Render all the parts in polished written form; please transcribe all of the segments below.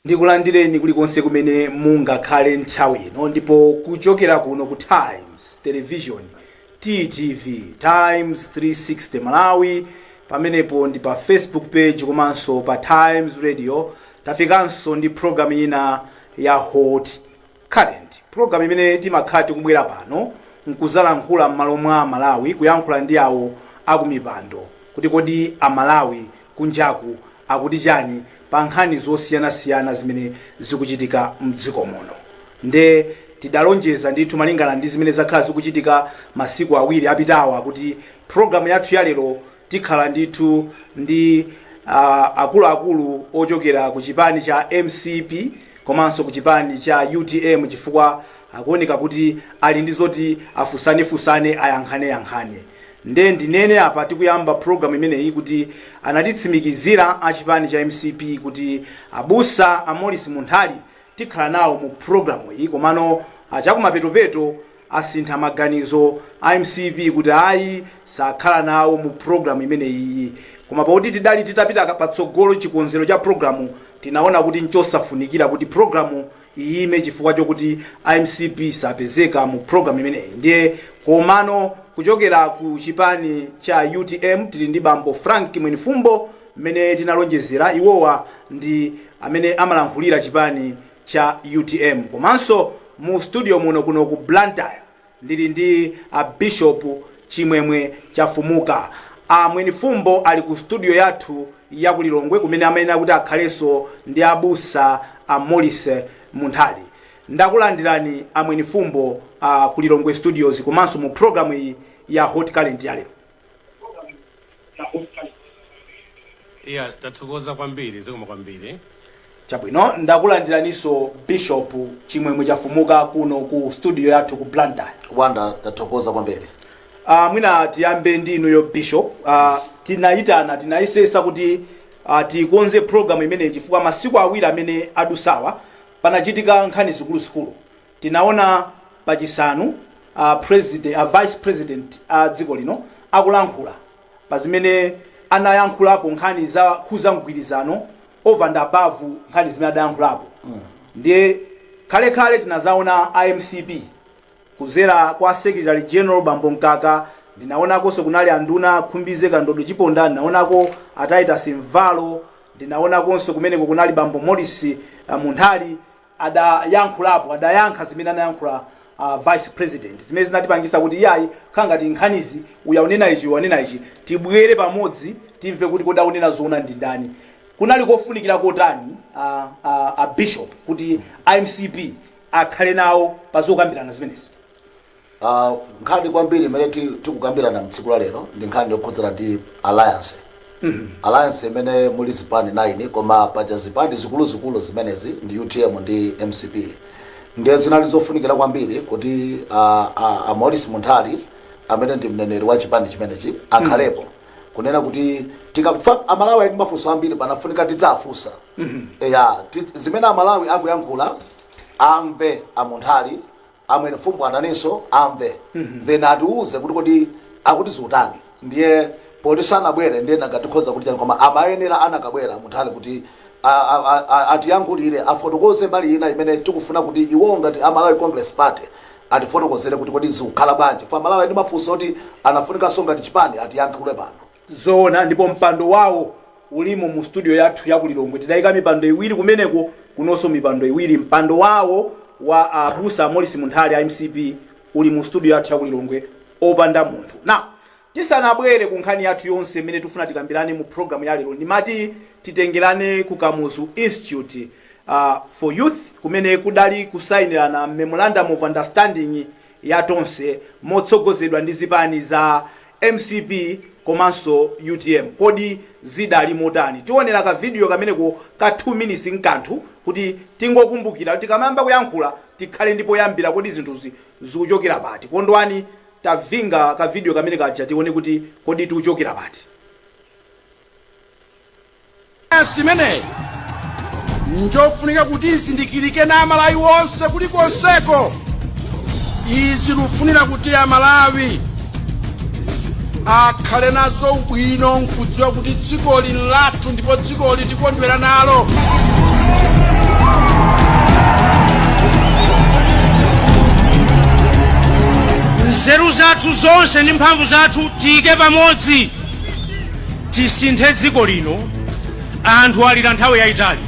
Ndikulandireni kulikonse kumene mungakhale nthawi ino, ndipo kuchokera kuno ku Times Television, TTV, Times 360 Malawi, pamenepo ndi pa Facebook page komanso pa Times Radio. Tafikanso ndi program ina ya Hot Current, program imene timakhala tikubwera pano nkuzalankhula m'malo mwa Amalawi, kuyankhula ndi awo akumipando kuti kodi Amalawi kunjaku akuti chani pa nkhani zosiyanasiyana zimene zikuchitika mdziko muno. Nde tidalonjeza ndithu, malingana ndi zimene zakhala zikuchitika masiku 2 apitawa, kuti program yathu ya lero tikhala ndithu ndi akuluakulu ochokera ku chipani cha MCP komanso ku chipani cha UTM, chifukwa akuoneka kuti ali ndi zoti afusanefusane, ayankhaneyankhane. Nde ndinene apa tikuyamba program imeneyi kuti anatitsimikizira a chipani cha MCP kuti abusa a Morris Munthali tikhala nawo mu program iyi, komano achakumapetopeto asintha maganizo a MCP kuti ayi, sakhala nawo mu program imeneyi. Koma pakuti tidali titapita patsogolo chikonzero cha program, tinaona kuti nchosafunikira kuti program iyime chifukwa chokuti MCP sapezeka mu program imeneyi. Ndiye komano kuchokera ku chipani cha UTM tili ndi bambo Frank Mwenifumbo, mmene tinalonjezera. Iwowa ndi amene amalankhulira chipani cha UTM. Komanso mu studio muno, kuno ku Blantyre, ndili ndi a Bishop Chimwemwe Chafumuka. A Mwenifumbo ali ku studio yathu ya kulilongwe, kumene amayenera kuti akhalenso ndi abusa a Morris Munthali. Ndakulandirani a Mwenifumbo ku Lilongwe Studios komanso mu program iyi ya Hot Current ya lero. Iya, tathokoza kwambiri, zikomo kwambiri. Chabwino, ndakulandiraninso Bishop Chimwemwe Chafumuka kuno ku studio yathu ku Blantyre. Wanda, tathokoza kwambiri. Mwina tiyambe ndi inuyo, Bishop. Tinayitana, tinayesesa kuti tikonze program imeneyi chifukwa masiku 2 amene adusawa panachitika nkhani zikuluzikulu. Tinaona pachisanu vice president a dziko lino akulankhula, pa zimene anayankhulapo nkhani za khuza mgwirizano, over and above nkhani zimene adayankhulapo. Ndiye khalekale tinazaona iMCP kuzera kwa Secretary General bambo Mkaka, ndinaonakonso kunali anduna Khumbize Kandodo Chiponda, ndinaonako a Titus Mvalo, ndinaonakonso kumeneko kunali bambo Morris Munthali, adayankhulapo, adayankha zimene anayankhula vice president, zimene zinatipangisa kuti iyayi, khala ngati nkhanizi uyaunena ichi, wanena ichi, tibwere pamodzi timve kuti kodi aunena zoona ndi ndani. Kunali kofunikira kotani, a Bishop, kuti iMCP akhale nawo pa zokambirana zimenezi? Nkhani kwambiri imene tikukambirana mtsiku la lero ndi nkhani yokhudzana ndi alliance, alliance imene muli zipani 9, koma paja zipani zikuluzikulu zimenezi ndi UTM ndi MCP. Ndiye zinali zofunikira kwambiri kuti a Morris Munthali, amene ndi mneneri wa chipani chimenechi, akhalepo kunena kuti tikafa Amalawi ali ndi mafunso ambiri, panafunika tidzafunsa ya zimene Amalawi akuyankhula, amve aMunthali, aMwenifumbo ananinso amve, then atiuze kuti kodi akuti ziutani. Ndiye poti sanabwere, ndiye nanga tikhoza kuti chani? Koma amayenera anakabwera Munthali kuti atiyankhulire, afotokoze mbali ina imene tikufuna kuti iwo ngati aMalawi Congress Party atifotokozere kuti kodi zikukhala bwanji. Fa Malawi ndi mafunso oti anafunikanso ngati chipani atiyankhule pano. Zoona, ndipo mpando wawo ulimo mu studio yathu ya kulilongwe. Tidayika mipando iwiri kumeneko, kunonso mipando iwiri. Mpando wawo wa abusa Morris Munthali a MCP uli mu studio yathu ya kulilongwe opanda munthu. Now, tisanabwere ku nkhani yathu yonse imene tifuna tikambirane mu program ya lero, ndimati titengerane ku Kamuzu Institute for Youth, kumene kudali kusayinirana memorandum of understanding ya Tonse motsogozedwa ndi zipani za MCP komanso UTM. Kodi zidali motani? Tionera ka video kameneko ka 2 minutes nkanthu kuti tingokumbukira, tikamayamba kuyankhula tikhale ndipo yambira kodi zinthuzi zikuchokera pati. Kondwani, tavinga ka video kamene kaja tione kuti kodi tikuchokera pati. Imeneyi njofunika kuti izindikirike na Amalawi wonse kulikonseko. Izi lufunira kuti Amalawi akhale nazo ubwino nkudziwa kuti dzikoli lathu ndipo dzikoli tikondwera nalo. Nzeru zathu zonse ndi mphamvu zathu tiyike pamodzi, tisinthe dziko lino. Anthu alira nthawi yayitali.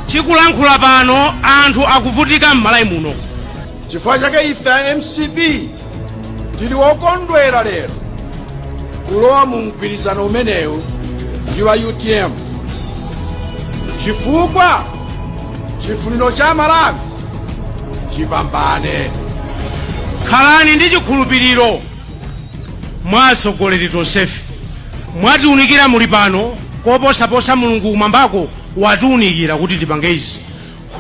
Tikulankhula pano, anthu akuvutika m'Malawi muno. Chifukwa chake ife a MCP tili wokondwera lero kulowa mu mgwirizano umenewu ndi wa UTM, chifukwa chifuniro cha Malawi chipambane. Khalani ndi chikhulupiriro mwa atsogoleri tonsefe. Mwatiunikira muli pano koposaposa Mulungu kumwambako watiunikira kuti tipange izi.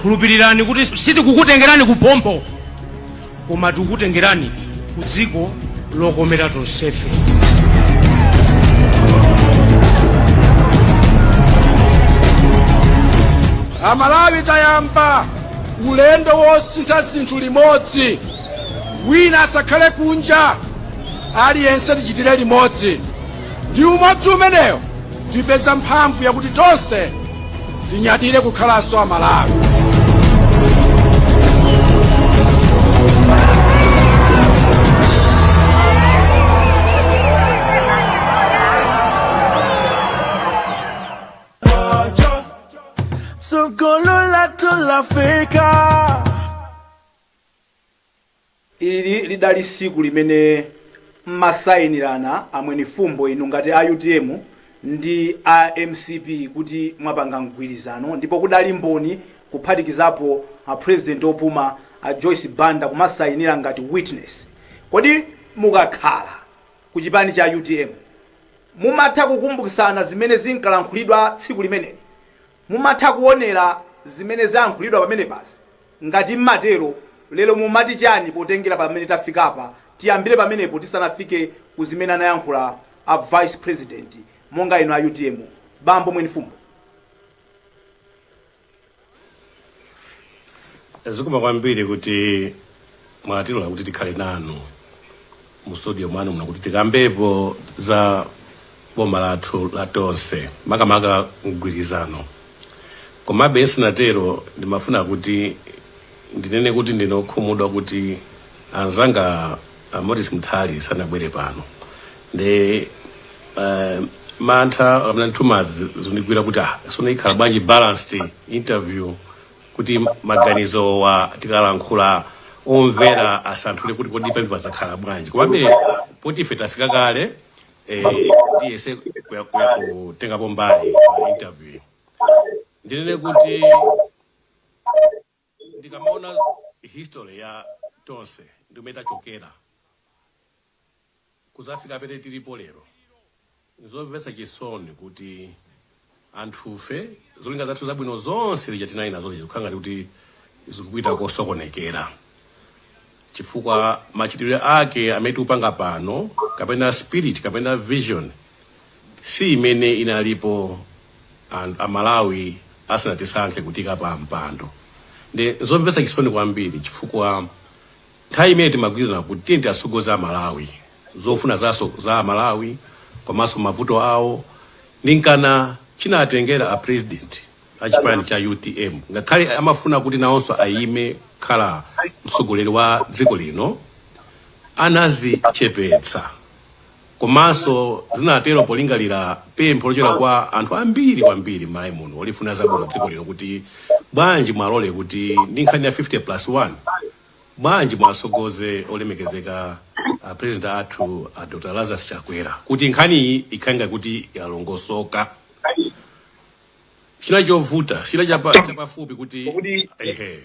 Khulupirirani kuti sitikukutengerani ku pompo, koma tikukutengerani ku dziko lokomera tonsefe. Amalawi, tayamba ulendo wosintha zinthu limodzi. Wina asakhale kunja, aliyense tichitire limodzi. Ndi umodzi umenewo tipeza mphamvu yakuti tonse tinyadire kukhalanso Amalawi. Tsogolo lathu lafika. Ili lidali siku limene mmasayinirana, a Mwenifumbo, inu ngati a UTM ndi a MCP, kuti mwapanga mgwirizano, ndipo kudali mboni, kuphatikizapo a president opuma a Joyce Banda kumasayinira ngati witness. Kodi mukakhala ku chipani cha UTM mumatha kukumbukisana zimene zinkalankhulidwa tsiku limeneli? Mumatha kuonera zimene zayankhulidwa pamenepazi? Ngati mmatero, lero mumati chani potengera pamene tafikapa? Tiyambire pamenepo tisanafike ku zimene anayankhula a vice president, monga inu a UTM, bambo Mwenifumbo. Zikomo kwambiri kuti mwatilola kuti tikhale nanu mu studio mwanu muno kuti tikambepo za boma lathu la Tonse, makamaka mgwirizano. Komabe sinatero, ndimafuna kuti ndinene kuti ndinokhumudwa kuti anzanga a Maurice Mthali sanabwere pano. Ndi mantha kapena nthumazi zindigwira kuti sono ikhala bwanji balanced interview, kuti maganizo wa tikalankhula omvera asanthule kuti kodi pamene pazakhala bwanji. Komabe poti ife tafika kale, tiyese kutengapo mbali pa interview. Ndinene kuti ndikamaona history ya Tonse ndimene tachokera kuzafika pene tilipo lero, nzomvetsa chisoni kuti anthufe zolinga zathu zabwino zonse lija tinali nazo lija kukhala ngati kuti zikupita kosokonekera, chifukwa machitidwe ake amene tikupanga pano, kapena spirit kapena vision, si imene inalipo Amalawi asanatisankhe kutika pa mpando. Ndi zomvetsa chisoni kwambiri, chifukwa nthawi imene timagwirizana kuti tiye tiatsogoze Amalawi, zofuna zaso za Amalawi komanso mavuto awo, ndinkana chinatengera a president a chipani cha UTM, ngakhale amafuna kuti nawonso ayime khala mtsogoleri wa dziko lino, anazichepetsa. Komanso zinatero polingalira pempho lochokera kwa anthu ambiri kwambiri m'Malawi muno olifuna zabwino dziko lino, kuti bwanji mwalole kuti ndi nkhani ya 50 plus 1, bwanji mwasogoze olemekezeka a president athu a Dr Lazarus Chakwera, kuti nkhaniyi ikhale ngati kuti yalongosoka. China chovuta china chapafupi kuti ehe.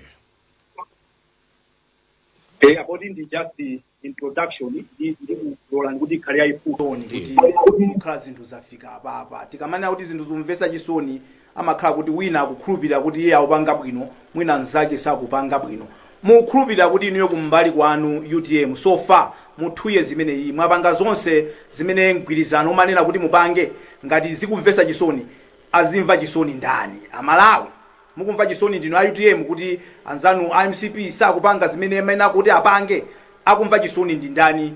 Eya, poti ndi just introduction, ndikulolani kuti ikhale yayifupi. Chisoni kuti zikhala zinthu zafika apapa. Tikamanena kuti zinthu zimvetsa chisoni, amakhala kuti wina akukhulupirira kuti iye akupanga bwino, mwina mnzake sakupanga bwino. Mukukhulupirira kuti inuyo kumbali kwanu UTM, so far mu 2 years imeneyi, mwapanga zonse zimene mgwirizano umanena kuti mupange? Ngati zikumvetsa chisoni, azimva chisoni ndani? Amalawi? Mukumva chisoni ndinu a UTM kuti anzanu a MCP sakupanga zimene amene akuti apange? Akumva chisoni ndi ndani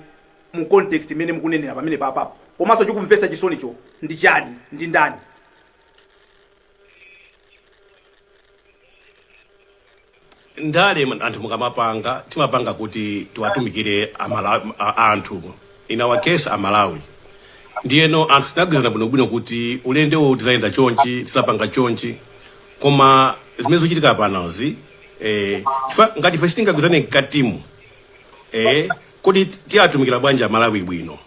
mu context imene mukunenera pamene papapo? Komanso chikumvetsa chisonicho ndi chani, ndi ndani? Ndale anthu mukamapanga, timapanga kuti tiwatumikire anthu, in our case Amalawi. Ndiyeno anthu tinagwirizana bwinobwino kuti ulendowo tizayenda chonchi, tizapanga chonchi, koma zimene zikuchitika panozi, chifukwa ngati ife sitingagwirizane mkatimu, kodi tiyatumikira bwanji Amalawi bwino?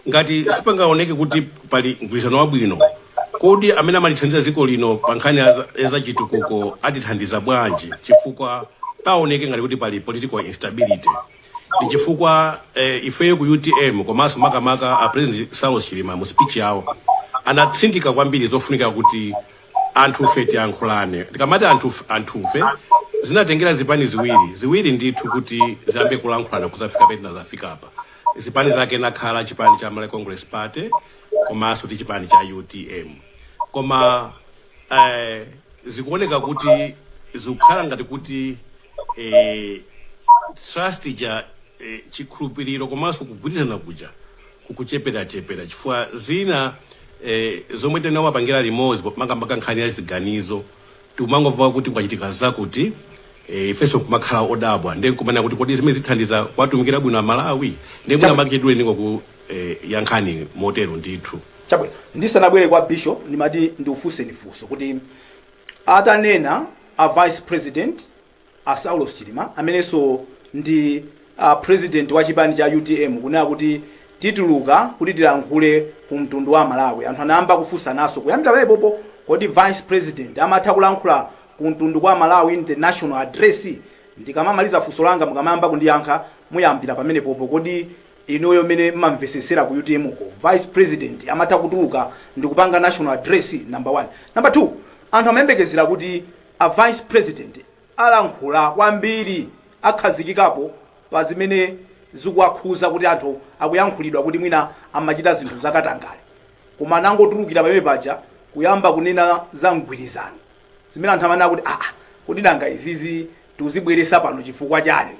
Ngati sipangaoneke kuti pali mgwirizano wabwino, kodi amene amalithandiza dziko lino pa nkhani ya zachitukuko atithandiza bwanji? Chifukwa paoneke ngati kuti pali political instability. Ndi chifukwa ifeyo ku UTM, komanso makamaka a President Saulos Chilima, mu speech yawo anatsindika kwambiri zofunika kuti anthufe tiyankhulane. Tikamati anthufe, zinatengera zipani ziwiri ziwiri ndithu kuti ziyambe kulankhulana kuzafika pene tinazafika apa. Zipani zake nakhala chipani cha Malawi Congress Party komanso ndi chipani cha UTM. Koma zikuoneka kuti zikukhala ngati kuti trust ija, chikhulupiriro komanso kugwirizana kuja kukucheperachepera, chifukwa zina zomwe tinawapangira limodzi, makamaka nkhani ya ziganizo, tikumangomva kuti kwachitika zakuti, ifenso kumakhala odabwa, ndiye nkumanena kuti kodi zimene zithandiza kuwatumikira bwino Amalawi? Ndiye mwina makachitidwe ndiko ku ya nkhani motero ndithu. Chabwino, ndisanabwere kwa Bishop, ndimati ndiufunseni funso kuti atanena a Vice President a Saulos Chilima, amenenso ndi president wa chipani cha UTM, kunena kuti tituluka kuti tilankhule ku mtundu wa Malawi, anthu anayamba kufunsanaso kuyambira pamenepopo: kodi Vice President amatha kulankhula ku mtundu kwa Malawi in the national address? Ndikamamaliza funso langa, mukamayamba kundiyankha, muyambira pamenepopo. Kodi inuyo, mmene mmamvesesera ku UTM ko, Vice President amatha kutuluka ndikupanga national address? Number one. Number two, anthu amayembekezera kuti a Vice President alankhula kwambiri, akhazikikapo pa zimene zikuwakhuza kuti anthu akuyankhulidwa kuti mwina amachita zinthu zakatangale, koma anangotulukira pamene paja kuyamba kunena za mgwirizano, zimene anthu amanena kuti, "Aa, kodi nanga izizi tuzibweresa pano chifukwa chani?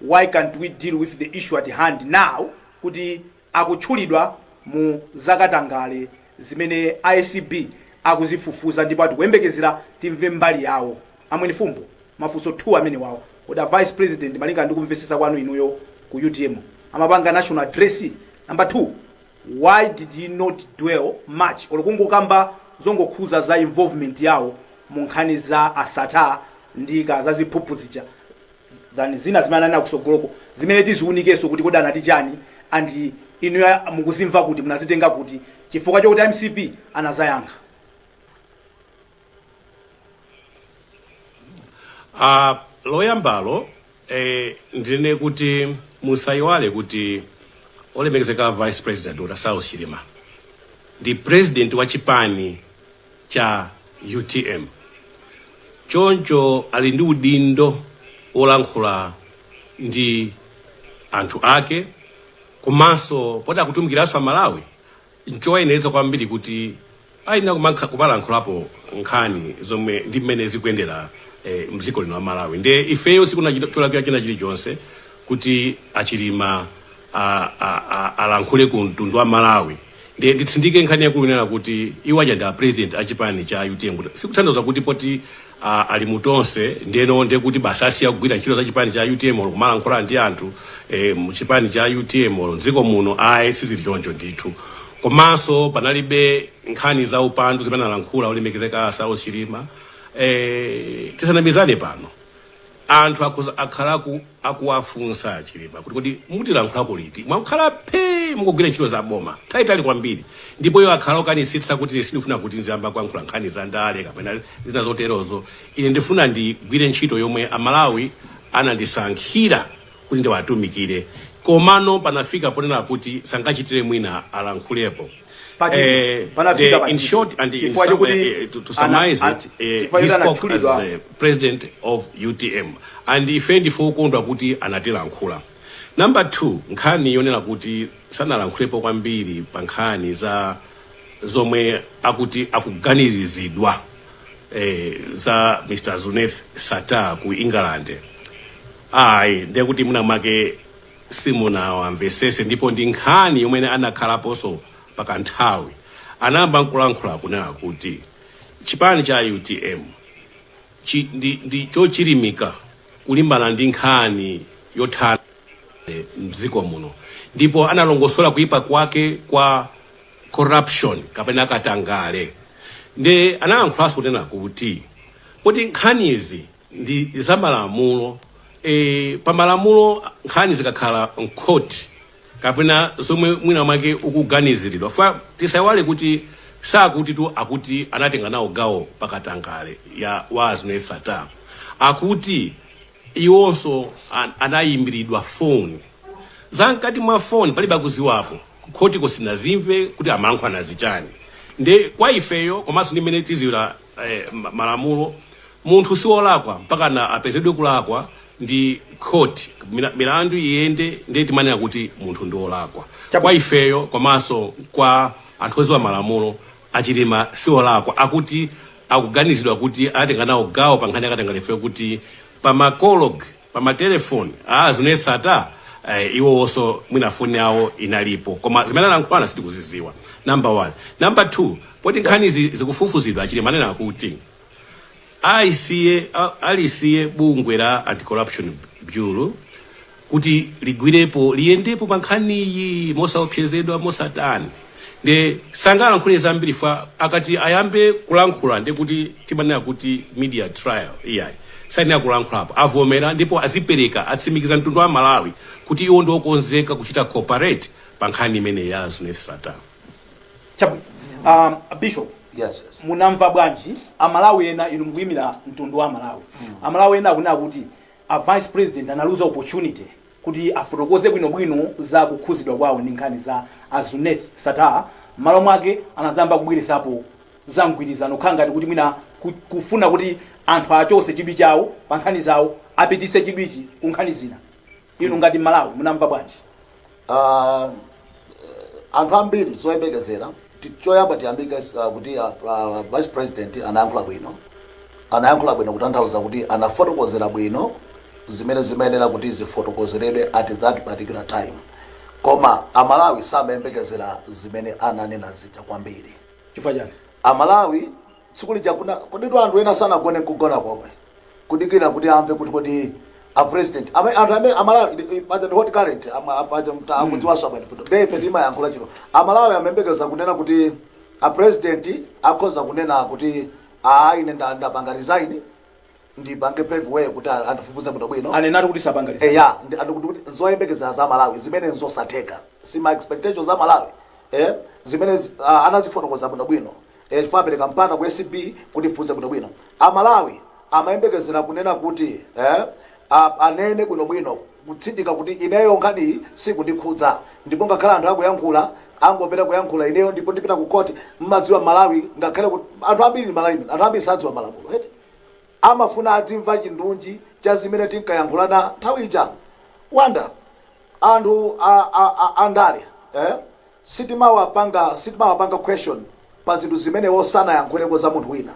Why can't we deal with the issue at hand now, kuti akutchulidwa mu zakatangale zimene ACB akuzifufuza ndipo atikuyembekezera timve mbali yawo?" Amweni Fumbo, mafunso 2 amene wawo: kodi a Vice President, malinga ndi kumvesesa kwanu inuyo ku UTM, amapanga national address? Number 2, why did he not dwell much or kungokamba zongokhuza za involvement yawo mu nkhani za asata ndi ka za ziphuphu zija than zina zimene ananena kusogoloko, zimene tiziunikenso kuti kodi anati chani, and inuyo mukuzimva kuti munazitenga kuti, chifukwa chokuti MCP anazayankha? Loyambalo, ndinene kuti musayiwale kuti olemekezeka Vice President Dr. Saulos Chilima ndi president wa chipani cha UTM, choncho ali ndi udindo wolankhula ndi anthu ake, komanso poti akutumikiranso Amalawi, nchoyenereza kwambiri kuti ayenera kumalankhulapo nkhani zomwe ndi mmene zikuyendera mdziko lino la Malawi. Ndiye ifeyo sikuna cholakwika china chilichonse kuti Achilima alankhule ku mtundu wa Malawi. Ndiye nditsindike nkhani yakulu inena kuti iwo aja ndi a president a chipani cha UTM, kuti sikutanthauza kuti poti ali mutonse ndiyeno ndiye kuti basi asiya kugwira ntchito za chipani cha UTM olo kumalankhula ndi anthu mu chipani cha UTM olo mdziko muno. Ayi, sizili choncho ndithu. Komanso panalibe nkhani za upandu zimene analankhula olemekezeka Saulos Chilima. Tisanamizane pano, anthu akhala akuwafunsa Chilima kuti kodi mutilankhulako liti? Mwakhala phee, mukugwira ntchito za boma nthawi itali kwambiri. Ndipo iwo akhala okanisitsa kuti sindifuna kuti ndiziyamba kuyankhula nkhani za ndale kapena zina zoterozo, ine ndifuna ndigwire ntchito yomwe Amalawi anandisankhira kuti ndiwatumikire. Komano panafika ponena kuti sangachitire mwina, alankhulepo. Panafika In short and in chifukwa chokuti to summarize it, chifukwa he choti spoke as anatchulidwa. President of UTM, and ife ndife okondwa kuti anatilankhula. Number two, nkhani yonena kuti sanalankhulepo kwambiri pa nkhani za zomwe akuti akuganiziridwa za Mr Zuneth Sattar ku England, ayi, ndiye kuti mwina mwake simunawamvesese. Ndipo ndi nkhani yomwe anakhalaponso pakanthawi, anayamba nkulankhula kunena kuti chipani cha UTM ndi chochilimika. Kulimbana ndi nkhani yothana mdziko muno, ndipo analongosola kuipa kwake kwa corruption kapena katangale. Ndi anayankhulanso kunena kuti nkhanizi ndi zamalamulo. Pamalamulo, nkhani zikakhala mkhoti kapena zomwe mwina mwake ukuganiziridwa, fa tisayiwale kuti sakuti tu akuti anatenga nawo gawo pakatangale ya wa Zuneth Sattar, akuti iwonso anayimbiridwa foni. Zamkati mwa foni palibe akuziwapo, khoti kusinazimve kuti amalankhula zichani. Ndi kwa ifeyo komanso ndi mmene tiziwira malamulo, munthu siwolakwa mpaka na apezedwe kulakwa ndi khoti, milandu iyende, ndiye timanena kuti munthu ndi wolakwa. Kwa ifeyo komanso kwa anthu oziwa malamulo, aChilima siwolakwa. Akuti akuganizidwa kuti atenga nawo gawo pa nkhani yakatangale ifeyo, kuti pa ma call log, pa matelefoni a Zuneth Sattar, iwowonso mwina foni yawo inalipo, koma zimene alankhulana sitikuziziwa, number one. Number two, poti nkhani zikufufuzidwa, aChilima anena kuti aisiye, alisiye bungwe la Anti-Corruption Bureau kuti ligwirepo, liyendepo pa nkhaniyi mosaopsezedwa, mosatani. Ndi sangalankhule zambiri, fa akati ayambe kulankhula ndi kuti timanena kuti media trial. Iyayi, sayenera kulankhulapo. Avomera ndipo azipereka, atsimikiza mtundu wa Malawi kuti iwo ndi okonzeka kuchita cooperate pa nkhani imene ya Zuneth Sattar. Chabwino. Bishop, Yes. munamva bwanji Amalawi ena? Inu mukuyimira mtundu wa Malawi. Amalawi ena akunena kuti a Vice President analuza opportunity kuti afotokoze bwinobwino za kukhuzidwa kwawo ndi nkhani za a Zuneth Sattar. M'malo mwake anazamba kubwerezapo za mgwirizano, kukhala ngati kuti mwina kufuna kuti anthu achose chidwi chawo pa nkhani zawo, apitise chidwichi ku nkhani zina. Inu ngati Malawi munamva bwanji? Anthu ambiri zoyembekezera, choyamba tiyambike kuti Vice President anayankhula bwino. Anayankhula bwino kutanthauza kuti anafotokozera bwino zimene zimayenera kuti zifotokozeredwe at that particular time, koma Amalawi samayembekezera zimene ananena zija kwambiri. Chifukwa chani? Amalawi tsiku lija kuna koditu anthu ena sanagone kugona komwe, kudikira kuti amve kuti kodi a President anthu ame Amalawi paja ndi Hot Current, paja akudziwanso abwino kuti ndefe timayankhula chino. Amalawi amayembekeza kunena kuti a President akhoza kunena kuti, "Aa, ine ndapanga resign, ndipange pave way kuti andifufuze bwino bwino." Anenatu kuti sapanga resign. Eya, andikuti kuti zoyembekezera za Malawi zimene nzosatheka, sima expectations za Malawi, zimene anazifotokoza bwinobwino, chifukwa apereka mpata ku ACB kuti ifufuze bwinobwino. Amalawi amayembekezera kunena kuti anene bwinobwino kutsindika kuti ineyo nkhani sikundikhudza, ndipo ngakhale anthu akuyankhula, angopita kuyankhula, ineyo ndipo ndipita ku court. Mmadziwa Malawi, ngakhale kuti anthu ambiri Malawi, anthu ambiri sadziwa malamulo, eti? Amafuna adzimva chindunji cha zimene tinkayankhulana nthawi ija. Wanda anthu andale, sitimawapanga question pa zinthu zimene osanayankhuleko za munthu wina,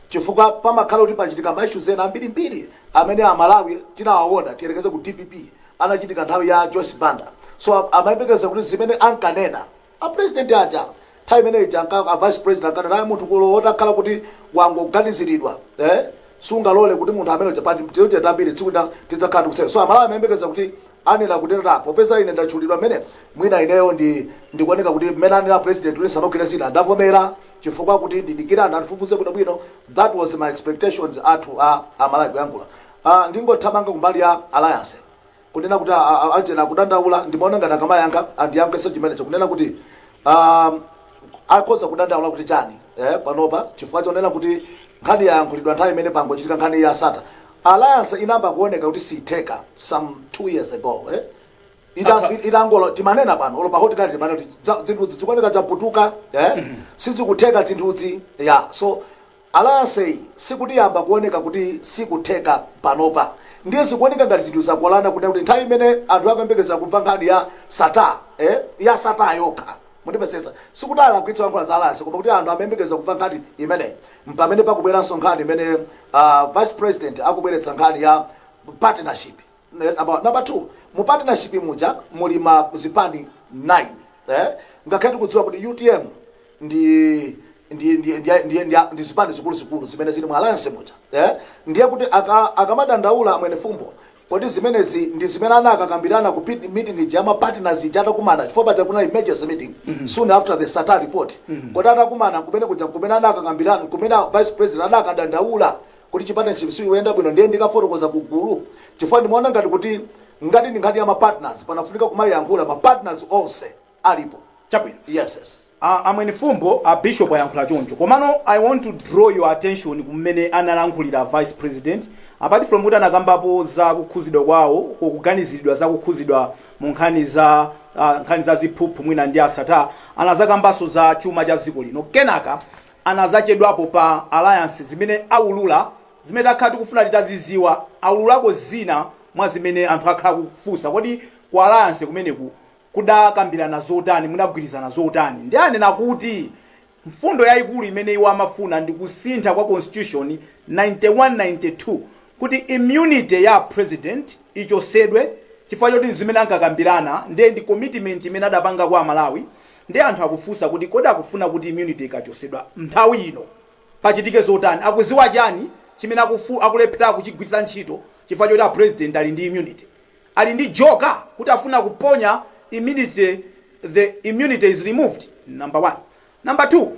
Chifukwa pamakhala kuti pachitika ma issues ena ambirimbiri amene Amalawi tinawaona, tiyerekeze ku DPP anachitika nthawi ya Joyce Banda. So amayembekeza kuti zimene ankanena a President aja nthawi imene ija, a Vice President ankanena, "Ayi, munthu kulo wotakhala kuti wangoganiziridwa, sungalole kuti munthu amene uja pati tiyoje tambiri tsiku lina tidzakhala tikusera." So Amalawi amayembekeza kuti anena kuti, "Ta, popeza ine ndatchulidwa mmene, mwina ineyo ndikuoneka kuti mmene anena President kuti samagwira zina, ndavomera chifukwa kuti ndidikira anthu andifufuze bwinobwino." That was my expectations athu a Amalawi kuyankhula. Ndingothamanga kumbali ya alliance, kunena kuti ajena kudandaula, ndimaona ngati akamayankha andiyankheso chimenecho, kunena kuti akhoza kudandaula kuti chani, panopa, chifukwa chonena kuti nkhani yayankhulidwa nthawi imene pangochitika nkhani ya Sattar. Alliance inamba kuoneka kuti sitheka some 2 years ago, Itangolo timanena pano, olo pa Hot Current timanena kuti zinthuzi zikuoneka zaputuka, sizikutheka zinthuzi ya. So alliance iyi sikuti yamba kuoneka kuti sikutheka panopa, ndiye zikuoneka ngati zinthu zakolana, kunena kuti nthawi imene anthu akuyembekezera kumva nkhani ya Sattar, ya Sattar yokha, mundipesesa, sikuti alakwitsa kuyankhula za alliance, koma kuti anthu amayembekeza kumva nkhani imeneyi, mpamene pakubweranso nkhani imene Vice President akubweretsa, nkhani ya partnership. Number two, mu partnership muja muli ma zipani 9, Ngakhale tikudziwa kuti UTM ndi ndi zipani zikuluzikulu zimene zili mu alliance muja, eh? Ndiye kuti akamadandaula amwene Fumbo, kodi zimenezi ndi zimene anakakambirana ku meeting ija ama partners ija atakumana? Chifukwa paja kuna emergency meeting soon after the Sattar report. Kodi atakumana kumene kuja, kumene anakakambirana, kumene vice president anakadandaula kuti chipartnership sikuyenda bwino, ndiye ndikafotokoza kugulu? Chifukwa ndimaona ngati kuti ngati ndi nkhani ya ma partners, panafunika kumayankhula ma partners onse alipo. Chabwino. Yes. Amwene Fumbo, a bishop ayankhula choncho, komano I want to draw your attention kumene analankhulira vice president. Apart from kuti anakambapo za kukhuzidwa kwawo, kuganiziridwa za kukhuzidwa mu nkhani za ziphuphu mwina ndi a Sattar, anazakambanso za chuma cha dziko lino. Kenaka anazachedwapo pa alliance zimene aulula, zimene takhala tikufuna titaziziwa. Aululako zina mwa zimene anthu akhala kufunsa: kodi ku alliance kumeneku kudakambirana zotani, munagwirizana zotani? Ndi anena kuti mfundo yayikulu imene iwo amafuna ndi kusintha kwa constitution 91 92 kuti immunity ya president ichosedwe, chifukwa choti zimene ankakambirana ndiye ndi commitment imene adapanga kwa Amalawi. Ndi anthu akufunsa kuti kodi akufuna kuti immunity ikachosedwa nthawi ino pachitike zotani? Akuziwa chani chimene akulephera kuchigwiritsa ntchito chifukwa choti a president ali ndi immunity? Ali ndi joker kuti afuna kuponya immunity, the immunity is removed, number one. Number two,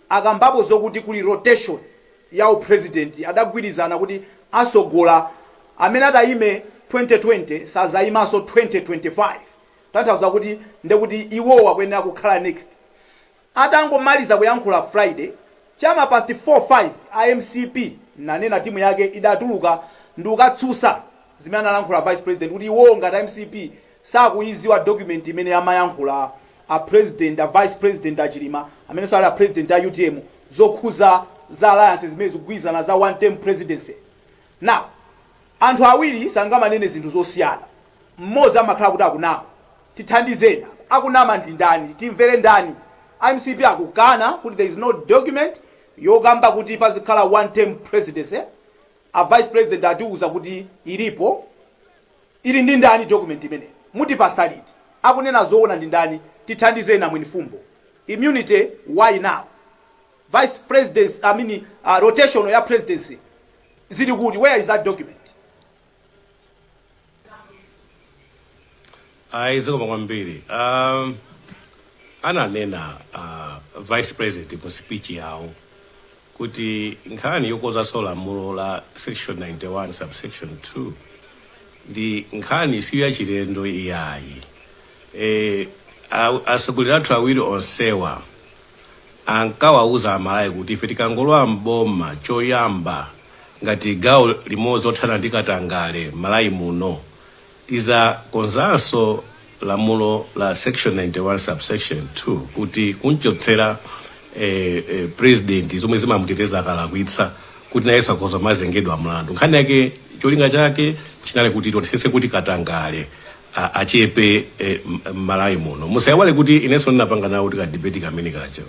akambapo zokuti kuli rotation ya upresident. Adagwirizana kuti asogola amene adayime 2020 sazayimanso 2025, tanthauza kuti ndekuti iwowo akuyenera kukhala next. Atangomaliza kuyankhula Friday chama past 4 5, a MCP nanena timu yake idatuluka ndi kukatsutsa zimene analankhula vice president, kuti iwowo ngati MCP sakuiziwa document imene amayankhula a president, a vice president Achilima amenenso ali a president a UTM, zokhuza za alliance zimene zikugwirizana za one term presidency. Now, anthu awiri sangamanene zinthu zosiyana, mmodzi amakhala kuti akunama. Tithandizeni, akunama ndi ndani? Timvere ndani? MCP akukana kuti there is no document yokamba kuti pazikhala one term presidency. A vice president atiuza kuti ilipo. Ili ndi ndani document imene mutipasa liti? Akunena zoona ndi ndani? Tithandizeni, amwene Fumbo. Immunity, why now? Vice president, I mean, rotation ya presidency zili kuti? Where is that document? Ayi, zikoma kwambiri. Ananena vice president mu speech yawo kuti nkhani yokonzanso lamulo la section 91 subsection 2 ndi nkhani si yachilendo iyayi. Atsogoleri athu awiri onsewa ankawauza Amalawi kuti ife tikangolowa mboma, choyamba ngati gawo limodzi lothana ndi katangale Malawi muno, tizakonzanso lamulo la section 91 subsection 2 kuti kunchotsera president zomwe zimamuteteza akalakwitsa, kuti nayenso akhoza mazengedwa mlandu. Nkhani yake, cholinga chake chinali kuti tionetsetse kuti katangale achepe m'Malawi muno. Musaiwale kuti inenso ndinapanga nawo kuti ka debate kamene kaja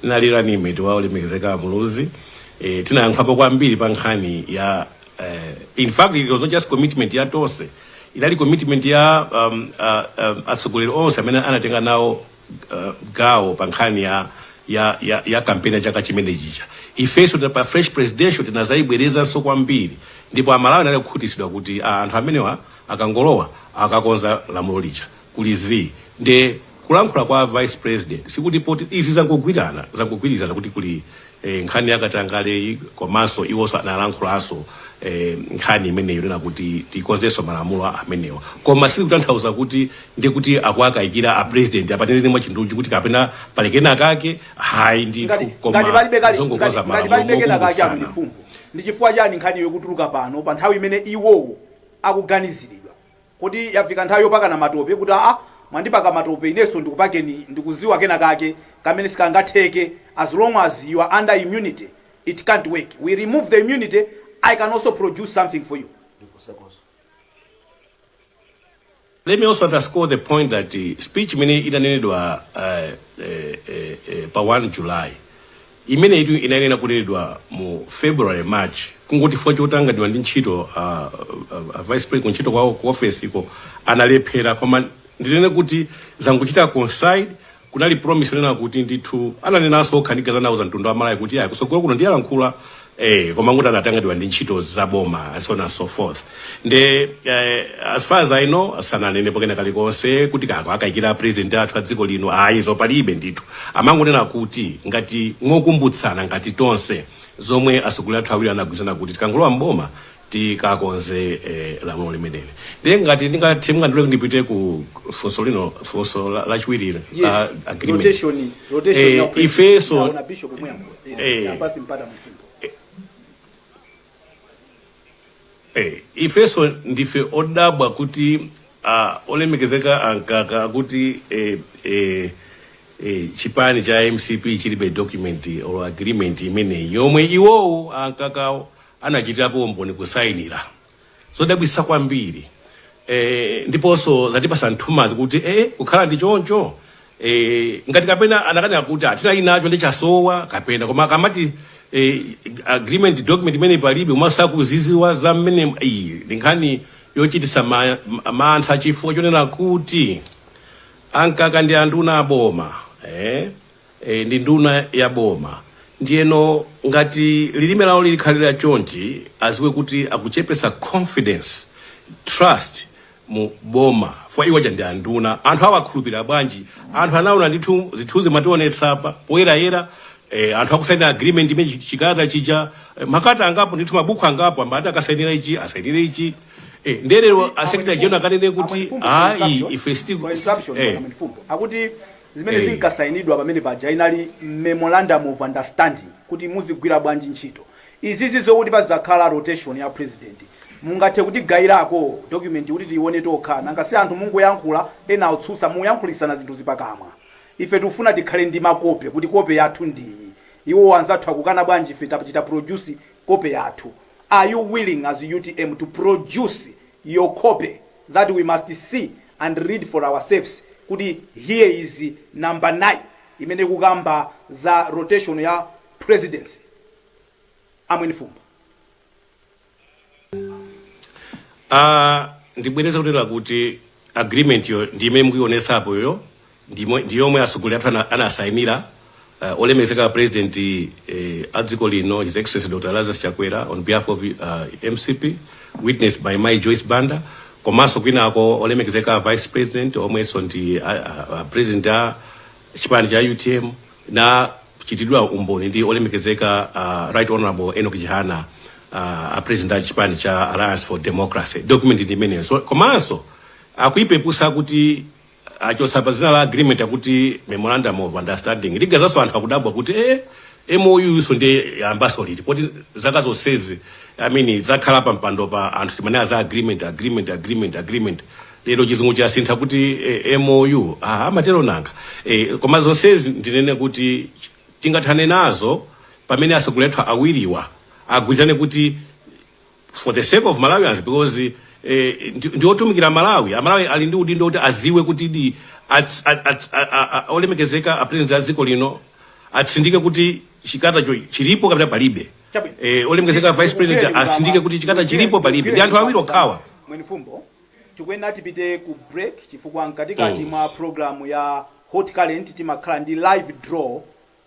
nalira ni mate wa olemekezeka Muluzi. Tinayankhulapo kwambiri pa nkhani ya in fact, it was not just commitment ya Tonse, inali commitment ya atsogoleri onse amene anatenga nawo gawo pa nkhani ya kampeni ya chaka chimene chija. Ifenso pa fresh presidential tinazayibwerezanso kwambiri, ndipo Amalawi anali kukhutitsidwa kuti anthu amenewa akangolowa akakonza lamulo lija. Kuli zi nde kulankhula kwa vice president sikuti poti izi zangogwirizana kuti kuli nkhani yakatangale, komanso iwonso analankhulanso nkhani imeneyo nena kuti tikonzenso malamulo amenewa, koma sizikutanthauza kuti ndi kuti akuakayikira a president apatenene mwachindunji kuti kapena pali kenakake, hayi ndithu. Koma Ngati palibe zongokonza ngati malamulo palibe kenakake, mokumbutsana. Amwene Fumbo, ndi chifukwa chani nkhani yokutuluka pano pa nthawi imene iwowo akuganiziridwa kuti yafika nthawi yopakana matope, kuti aa, mwandipaka matope, inenso ndikupakeni, ndikuziwa kenakake kamene sikangatheke? As long as you are under immunity, it can't work. We remove the immunity, I can also produce something for you. Ndikusekozo. Let me also underscore the point that speech imene inanenedwa pa 1 July, imene itu inanena kunenedwa mu February, March, kungoti chifukwa chotanganidwa ndi ntchito, vice president kuntchito kwawo ku office iko analephera. Koma ndinene kuti zangochita coincide kuti Kunali promise yonena kuti ndithu ananenanso okha ndigaza nawo za mtundu wa Malawi kuti ayi, kusogolo kuno ndiyalankhula, koma nguti anatangidwa ndi ntchito za boma and so on and so forth. Nde as far as I know, sananenepo kena kalikonse kuti kako akayikira president athu a dziko lino, ayi, zopalibe ndithu. Amangonena kuti ngati mokumbutsana ngati tonse zomwe atsogoleri athu awiri anagwirizana kuti tikangolowa mboma tikakonze lamulo limeneli. Ndiye ngati ndingathe, mungandilole ndipite ku funso lino, funso lachiwiri la Yes. agreement. Rotation ya president. Ifenso Ndaona bishop muyankhula. Yes. Apasi mpata Mwenifumbo. Ifenso ndife odabwa kuti olemekezeka ankaka kuti chipani cha MCP chilibe document or agreement imeneyi yomwe iwowo ankakawo anachitirapo umboni kusayinira. Zodabwitsa kwambiri, ndiponso zatipasa nthumazi kuti kukhala ndi choncho, ngati kapena anakanena kuti atinali nacho ndi chasowa kapena, koma akamati agreement document imene palibe umasakuziziwa za mmene iyi ndi nkhani yochitisa mantha, chifukwa chonena kuti ankaka ndi anduna aboma, ndi nduna ya boma. Ndiyeno ngati lilime lawo lilikhalira chonchi, aziwe kuti akuchepesa confidence, trust mu boma fwa iwo aja ndi anduna. Anthu awakhulupirira bwanji? Anthu anaona ndithu zithunzi mationetsa apa poyerayera, anthu akusainira agreement imene chikalata chija, makata angapo ndithu, mabuku angapo amati akasainira ichi, asainire ichi, ndelero a secretary general akanene kuti ayi, ife siti For interruption, Bwana Mwenifumbo. Akuti zimene zinkasainidwa pamene paja inali memorandum of understanding kuti muzigwira bwanji ntchito. Izizi zokuti pazakhala rotation ya president, mungathe kutigayirako document kuti tiione tokha? Nanga si anthu mungoyankhula, ena otsutsa muyankhulisana zinthu zipakamwa. Ife tikufuna tikhale ndi makope kuti kope yathu ndiyi. Iwo anzathu akukana bwanji? Ife tachita produce kope yathu. Are you willing as UTM to produce your copy that we must see and read for ourselves kuti here is number 9 imene ikukamba za rotation ya presidency? Amwenifumbo. Ndibwereza kutera kuti agreement yo ndi imene mukuionesapo yo, ndi yomwe atsogoleri athu anasayinira, olemekezeka president a dziko lino, His Excellency Dr Lazarus Chakwera, on behalf of MCP, witnessed by Mai Joyce Banda, komanso kwinako olemekezeka vice president omwenso ndi president a chipani cha UTM, na kuchitidwa umboni ndi olemekezeka Right Honorable Enoch Chihana, a president a chipani cha Alliance for Democracy. Document ndi imeneyo. So, komanso akuipepusa kuti achosa pa zina la agreement akuti memorandum of understanding. Ligazanso anthu akudabwa kuti MOU iso ndi yambaso liti, poti zaka zonsezi, I mean, zakhala pa mpando pa anthu timanena za agreement, agreement, agreement, agreement. Lero chizungu chasintha kuti MOU, amatero nanga. Koma zonsezi ndinene kuti tingathane nazo pamene atsogoleri athu awiriwa agwirizane kuti for the sake of Malawians, because ndi otumikira Malawi. Amalawi ali ndi udindo kuti aziwe kuti di olemekezeka a president a dziko lino atsindike kuti chikalatacho chilipo kapena palibe. Chabwino. Olemekezeka vice president atsindike kuti chikalata chilipo palibe. Ndi anthu awiri okhawa. Mwenifumbo, tikuyenera tipite ku break chifukwa mkatikati mwa program ya Hot Current timakhala ndi live draw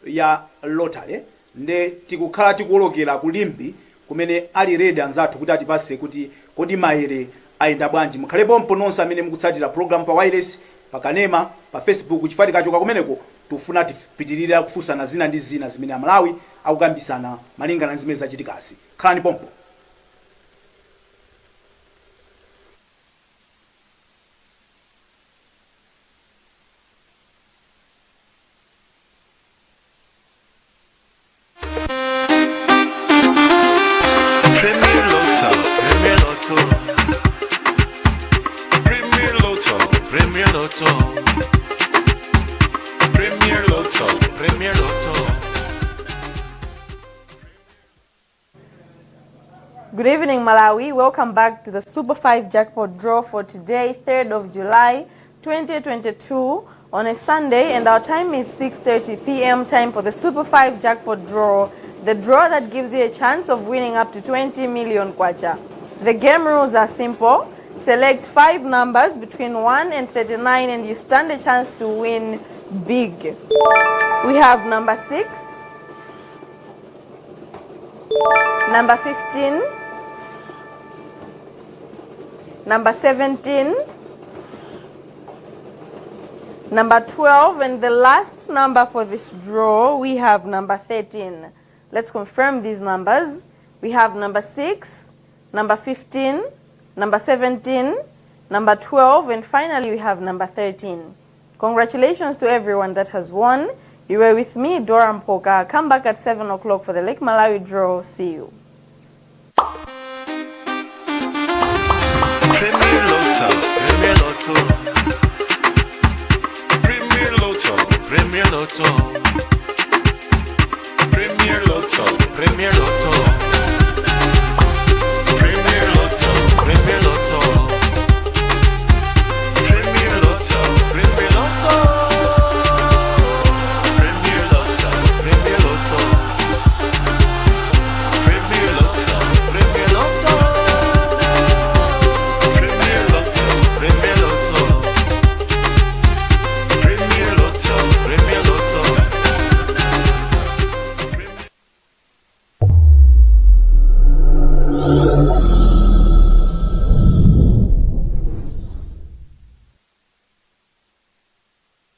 ya lottery, nde tikukhala tikuwolokera ku Limbe kumene ali ready anzathu kuti atipase kuti kodi maere ayenda bwanji. Mukhale pompo nonse amene mukutsatira program pa wireless, pa kanema, pa Facebook, chifukwa tikachoka kumeneko tikufuna tipitirira kufunsana zina ndi zina zimene Amalawi akukambisana malingana ndi zimene zachitikazi. Khalani pompo. Premier Lotto, Premier Lotto, Premier Lotto, Premier Lotto, Premier Lotto, Premier Lotto. Good evening, Malawi. Welcome back to the Super 5 jackpot draw for today, 3rd of July, 2022, on a Sunday, and our time is 6:30 p.m. Time for the Super 5 jackpot draw, the draw that gives you a chance of winning up to 20 million kwacha. The game rules are simple. Select five numbers between 1 and 39 and you stand a chance to win big. We have number 6, number 15, number 17, number 12, and the last number for this draw, we have number 13. Let's confirm these numbers. We have number 6, number 15, number 17, number 12, and finally we have number 13. Congratulations to everyone that has won. You were with me, Dora Mpoka. Come back at 7 o'clock for the Lake Malawi draw. See you. Premier Lotto, Premier Lotto. Premier Lotto, Premier Lotto. Premier Lotto, Premier Lotto. Premier Lotto, Premier Lotto. Premier Lotto, Premier Lotto. Premier Lotto, Premier Lotto. Premier Lotto, Premier Lotto. Premier Lotto, Premier Lotto. Premier Lotto, Premier Lotto.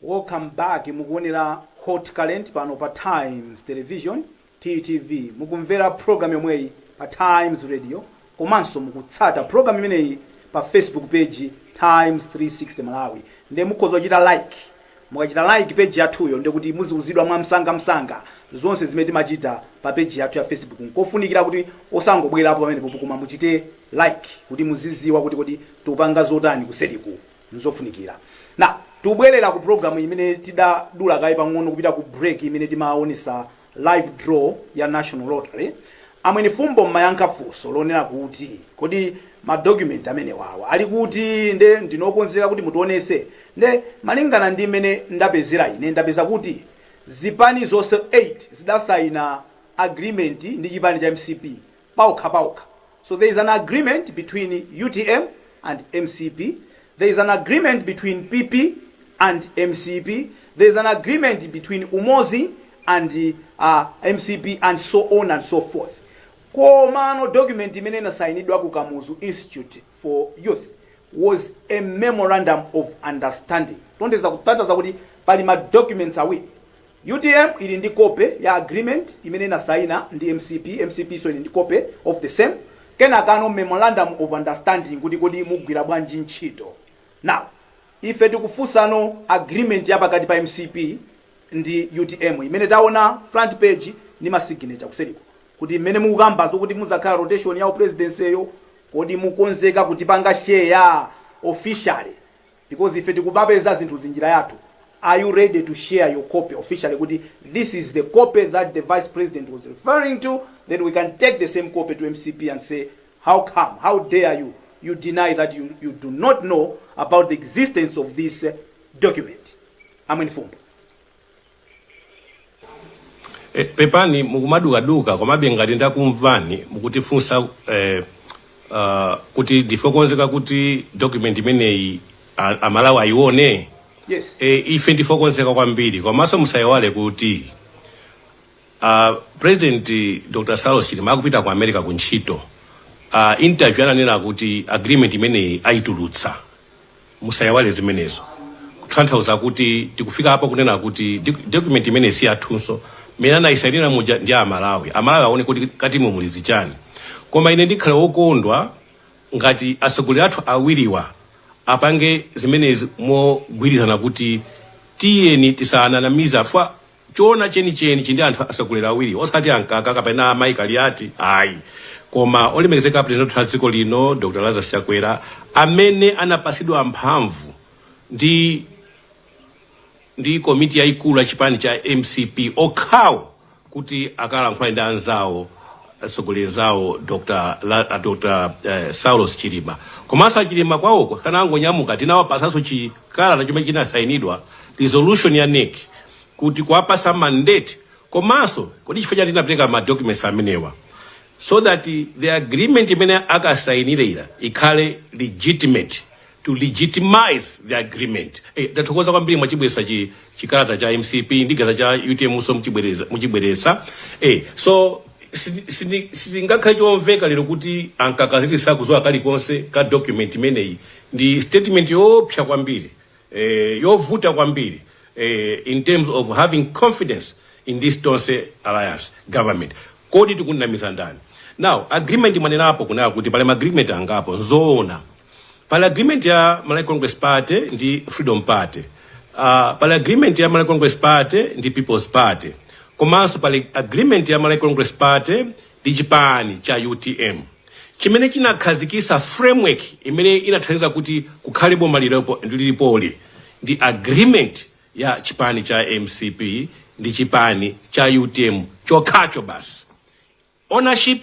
Welcome back. Mukuonera Hot Current pano pa Times Television, TTV. Mukumvera program yomweyi pa Times Radio, komanso mukutsata program imeneyi pa Facebook page, Times 360 Malawi. Nde mukhoza kuchita like. Mukachita like page yathuyo, ndekuti muziuzidwa mwamsangamsanga zonse zimene timachita pa page yathu ya Facebook. Nkofunikira kuti osangobwerapo pamenepo, koma muchite like kuti muziziwa kuti tikupanga zotani kuseriku. Nzofunikira. Na tubwerera ku program imene tidadula kaye pang'ono kupita ku break, imene timaonesa live draw ya National Lottery. Amwene Fumbo, mmayankha funso lonena kuti kodi ma document amene wawa ali kuti? Nde ndinokonzeka kuti mutionese. Nde malingana ndi imene ndapezera ine, ndapeza kuti zipani zonse 8 zidasayina agreement ndi chipani cha MCP paokha paokha. So there is an agreement between UTM and MCP, there is an agreement between PP and MCP, there is an agreement between Umozi and MCP, and so on and so forth. Komano document imene inasayinidwa ku Kamuzu Institute for Youth was a memorandum of understanding. Tondeza kutanthauza kuti pali ma documents awiri. UTM ili ndi copy ya agreement imene inasayina ndi MCP, MCP so ili ndi copy of the same. Kenakano memorandum of understanding kuti kodi mugwira bwanji ntchito. Now ife tikufunsano agreement ya pakati pa MCP ndi UTM imene taona front page ndi ma signature kuseriko, kuti mmene mukukambazo kuti muzakhala rotation ya presidency yo, kodi mukonzeka kutipanga share officially? Because ife tikupapeza zinthu zinjira yathu. Are you ready to share your copy officially, kuti this is the copy that the vice president was referring to? Then we can take the same copy to MCP and say, "How come? How dare you deny that you do not know about the existence of this document?" Amweni Fumbo. Pepani, mukumadukaduka, komabe ngati ndakumvani, mukutifunsa kuti ndife okonzeka kuti document imeneyi Amalawi ayione? Yes. Ife ndife okonzeka kwambiri. Komanso musayiwale kuti President Dr Saulos Chilima akupita ku America ku ntchito, interview ananena kuti agreement imeneyi ayitulutsa. Musayiwale zimenezo. Kutanthauza kuti tikufika apo kunena kuti document imene si yathunso, mmene anayisayinira muja ndi Amalawi. Amalawi aone kuti katimo muli zichani. Koma ine ndikhala wokondwa ngati atsogoleri athu awiriwa apange zimenezi mogwirizana, kuti tiyeni tisananamiza fa choona chenicheni chindi anthu atsogoleri awiri, osati ankaka kapena amayi Kaliati, ayi, koma olemekezeka President wa dziko lino, Dr Lazarus Chakwera, amene anapasidwa mphamvu ndi komiti yayikulu ya chipani cha MCP okhawo kuti akalankhula ndi anzawo, atsogoleri zawo, Dr Saulos Chilima. Komanso aChilima kwawoko kanangonyamuka, tinawapasanso chikalata chomwe chinasayinidwa, resolution ya NEC, kuti kuwapasa mandate. Komanso kodi chifukwa chati tinapereka ma documents amenewa? So that the agreement imene akasayinirira ikhale legitimate, to legitimize the agreement. Tathokoza kwambiri mwachibweresa chikalata cha MCP ndigaza cha UTM, so muchibweresa. So sizingakhale chomveka lero kuti ankakaziti sakuzowa kalikonse ka document imeneyi. Ndi statement yoopsa kwambiri, yovuta kwambiri in terms of having confidence in this Tonse Alliance government. Kodi tikunamiza ndani? Now, agreement mwanenapo kunena kuti pali ma agreement angapo. Nzoona, pali agreement ya Malawi Congress Party ndi Freedom Party, pali agreement ya Malawi Congress Party ndi People's Party, komanso pali agreement ya Malawi Congress Party ndi chipani cha UTM, chimene chinakhazikisa framework imene inathandiza kuti kukhale boma lilipoli ndi agreement ya chipani cha MCP ndi chipani cha UTM chokhacho basi. Ownership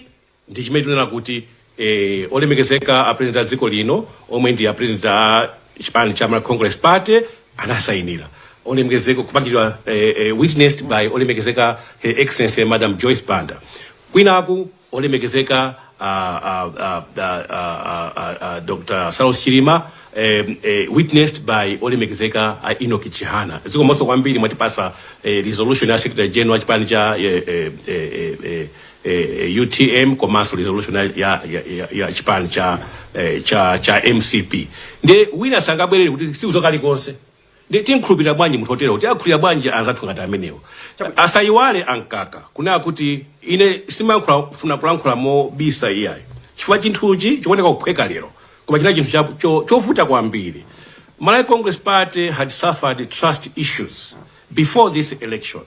ndi chimene tinena kuti olemekezeka a president a dziko lino, omwe ndi a president a chipani cha Malawi Congress Party, anasayinira, olemekezeka kupangidwa witnessed by olemekezeka Her Excellency Madam Joyce Banda, kwinaku olemekezeka Dr. Saulos Chilima, witnessed by olemekezeka Enoch Chihana. Zikomonso kwambiri mwatipasa resolution ya secretary general wa chipani cha UTM, komanso resolution ya chipani cha MCP. Ndiye wina sangabwerere kuti sikuzo kalikonse. Ndi tinkhulupirira bwanji munthu otero? Kuti akhulupirira bwanji anzathu ngati amenewo? Asayiwale ankaka kunena kuti ine simankhula kulankhula mobisa iyayi, chifukwa chinthuchi chikuoneka kuphweka lero, koma china chinthu chovuta kwambiri. Malawi Congress Party had suffered trust issues before this election,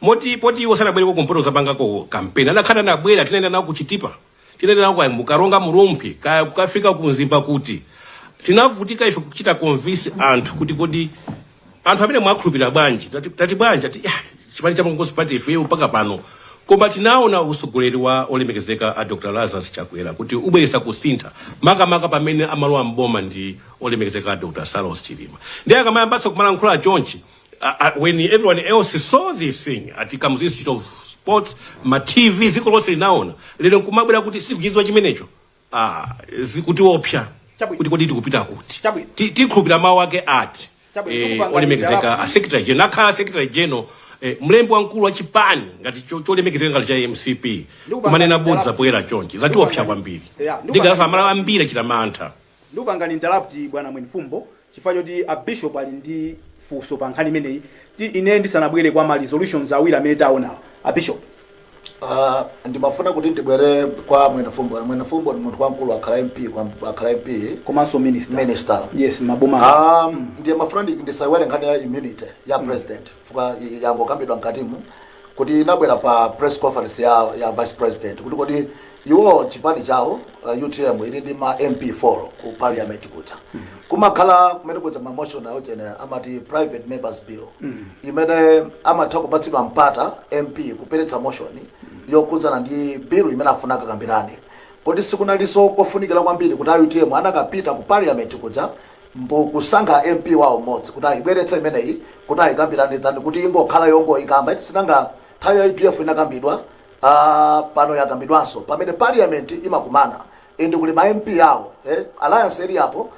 moti poti iwo sanabwereko kumpoto zapangako campaign. Anakhala anabwera, tinaenda nawo kuchitipa, tinaenda nawo kwa mukaronga, Mrumphi, kaya kukafika kumzimba, kuti tinavutika ife kuchita convince anthu kuti kodi anthu amene mwakhulupirira bwanji, tati bwanji, ati "Ya, chipani cha Congress Party ife mpaka pano." Koma tinaona usogoleri wa olemekezeka a Dr. Lazarus Chakwera kuti ubweresa kusintha, makamaka pamene amalowa mboma ndi olemekezeka a Dr. Saulos Chilima. Ndiye akamayambanso kumalankhula chonchi, when everyone else saw this thing at Kamuzu Institute of Sports, ma TV, dziko lonse linaona, lero nkumabwera kuti sikuchidziwa chimenecho, zikutiopsa. Chabwino. Kuti kodi tikupita kuti? Chabwino. Tikhulupirira mawu ake ati? Chabwino, tikupanga Olemekezeka interrupt. a secretary general, akhala secretary general, mlembi wamkulu wa chipani ngati cholemekezeka ngati cha MCP, kumanena bodza poyera chonchi, zatiopsa kwambiri. Ndigaso amala ambiri achita mantha. Ndikupangani interrupt, bwana Mwenifumbo, chifukwa choti a bishop ali ndi funso pa nkhani imeneyi. Ine ndisanabwere kwa ma resolutions awiri amene taonawa, a bishop. Ndimafuna kuti ndibwere kwa Mwenefumbo. Mwenefumbo ndi munthu wamkulu, akhala MP, akhala MP komanso minister. Minister. Yes, maboma. Ndiye mafuna ndisaiwale nkhani ya immunity ya president, fuka yangokambidwa mkatimu kuti inabwera pa press conference ya vice president, kuti kodi iwo chipani chawo, UTM, ili ndi ma MP 4 ku parliament kuja, kumakhala kumene kuja ma motion aujene amati private members bill, imene amatha kupatsidwa mpata MP kuperetsa motion yokhudzana ndi bill imene afuna akakambirane. Kodi sikunalinso kofunikira kwambiri kuti a UTM anakapita ku parliament kuja mbo kusankha MP wawo mmodzi kuti ayibweretse imeneyi kuti ayikambirane, than kuti ingokhala yongoyikamba? Sinanga nthawi ya UDF inakambidwa, pano yakambidwanso pamene parliament imakumana and kuli ma MP awo, alliance ili apo,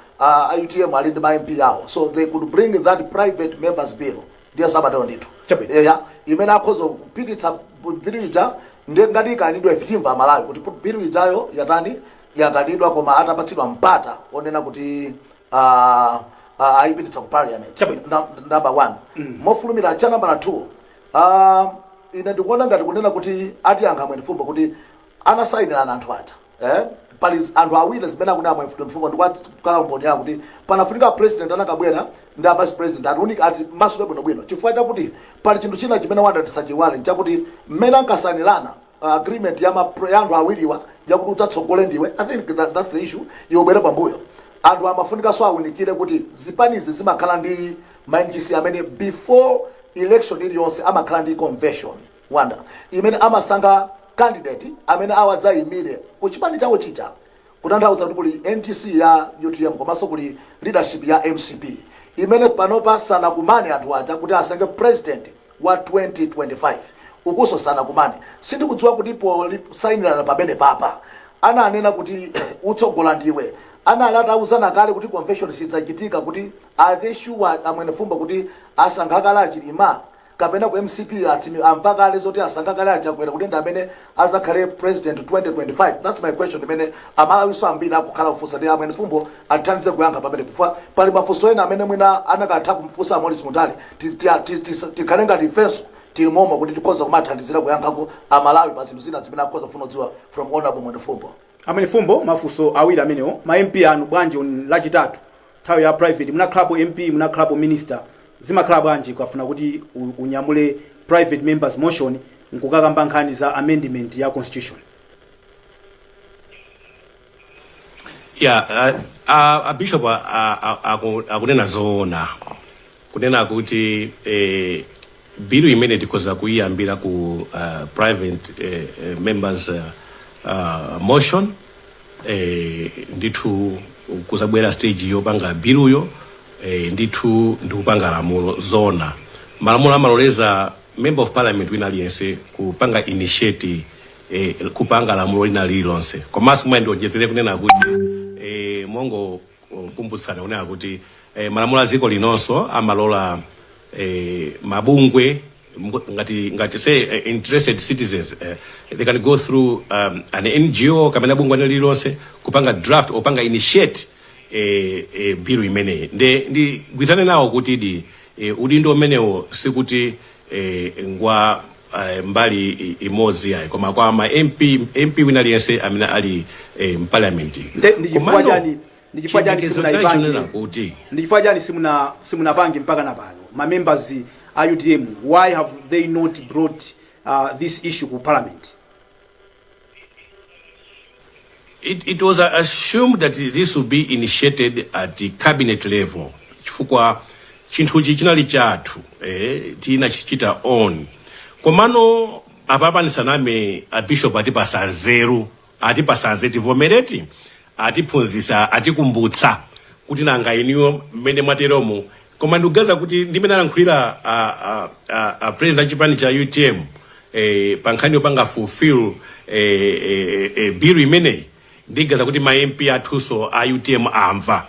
UTM ali ndi ma MP awo, so they could bring that private members bill. Ndiye sabatero ndithu. Chabwino. Eya, imene akhoza kupititsa bill ija. Ndiye ngati ikanidwa, ife timva Malawi kuti bill ijayo yatani, yakanidwa, koma atapatsidwa mpata onena kuti ayipititsa ku parliament. Chabwino. Number one. Mofulumira, cha number two, ine ndikuona ngati kunena kuti atiyankha Mwenifumbo kuti anasayinirana anthu aja, eh? Pali anthu awiri zimene akunena Mwenifumbo, ndikukala umboni yawo kuti panafunika president anakabwera ndi a vice president atiunika, ati masule bwinobwino, chifukwa chakuti pali chinthu china chimene wanda tisachiwale, nchakuti mmene ankasayinirana agreement ya anthu awiriwa yakuti udzatsogole ndiwe, I think that's the issue, iwe ubwere pambuyo. Anthu amafunikanso awunikire kuti zipanizi zimakhala ndi ma NGC amene before election iliyonse amakhala ndi convention, wanda imene amasankha candidate amene awadzayimire ku chipani chawo chija, kutanthauza kuti kuli NGC ya UTM komanso kuli leadership ya MCP, imene panopa sanakumane anthu aja kuti asankhe president wa 2025. Ukuso sanakumane. Sindikudziwa kuti posainirana pamene papa ananena kuti utsogola ndiwe, anali atauzana kale kuti convention sidzachitika, kuti are they sure, a Mwenefumbo, kuti asankha kale a Chilima, kapena ku MCP atsimi amva kale zoti asankha kale a Chakwera kuti ndi amene azakhale president 2025? That's my question imene Amalawiso ambiri akukhala kufunsa, ndi a Mwenefumbo atithandize kuyankha pamene kufa. Pali mafunso ena amene mwina anakatha kumfunsa Maurice Mutale, tikhale ngati ifenso tili momo kuti tikhoza kumathandizira kuyankhako Amalawi pa zinthu zina zimene akhoza kufuna kudziwa from Honorable Mwenefumbo. A Mwenefumbo, mafunso awiri amenewo. Ma MP anu bwanji on Lachitatu nthawi ya private? Munakhalapo MP, munakhalapo minister, zimakhala bwanji ukafuna kuti unyamule private members motion nkukakamba nkhani za amendment ya constitution? Ya, a bishop akunena zoona kunena kuti bilu imene tikhoza kuiyambira ku private members motion, ndithu kuzabwera stage yopanga biluyo, ndithu ndikupanga lamulo. Zona malamulo amaloleza member of parliament wina aliyense kupanga initiate, kupanga lamulo lina lililonse. Komanso mwina ndionjezere kunena kuti mongokumbutsana kunena kuti malamulo a dziko linonso amalola mabungwe ngati say interested citizens, they can go through an NGO kapena bungwe lina lililonse kupanga draft or kupanga initiate bill imeneyi. Nde ndigwirizane nawo kuti di udindo umenewo sikuti ngwa mbali imodzi yayi, koma kwa ma MP, MP wina aliyense amene ali mparliament. Ndi chifukwa Komano chani, ndi chifukwa chani chiyembekezo chake simunaipange chonena kuti ndi chifukwa chani simunapange mpaka na pano? Ma members a UTM, why have they not brought this issue ku parliament? It was assumed that this would be initiated at the cabinet level chifukwa chinthuchi chinali chathu, tinachichita own. Komano apapa ndisaname, a bishop atipasa nzeru, atipasa nzeru, tivomereti, atiphunzitsa, atikumbutsa kuti nanga inuyo mmene mwateromo. Koma ndikuganiza kuti ndimene alankhulira a president a chipani cha UTM pa nkhani yopanga fulfill bill imeneyi, ndiganiza kuti ma MP athunso a UTM amva.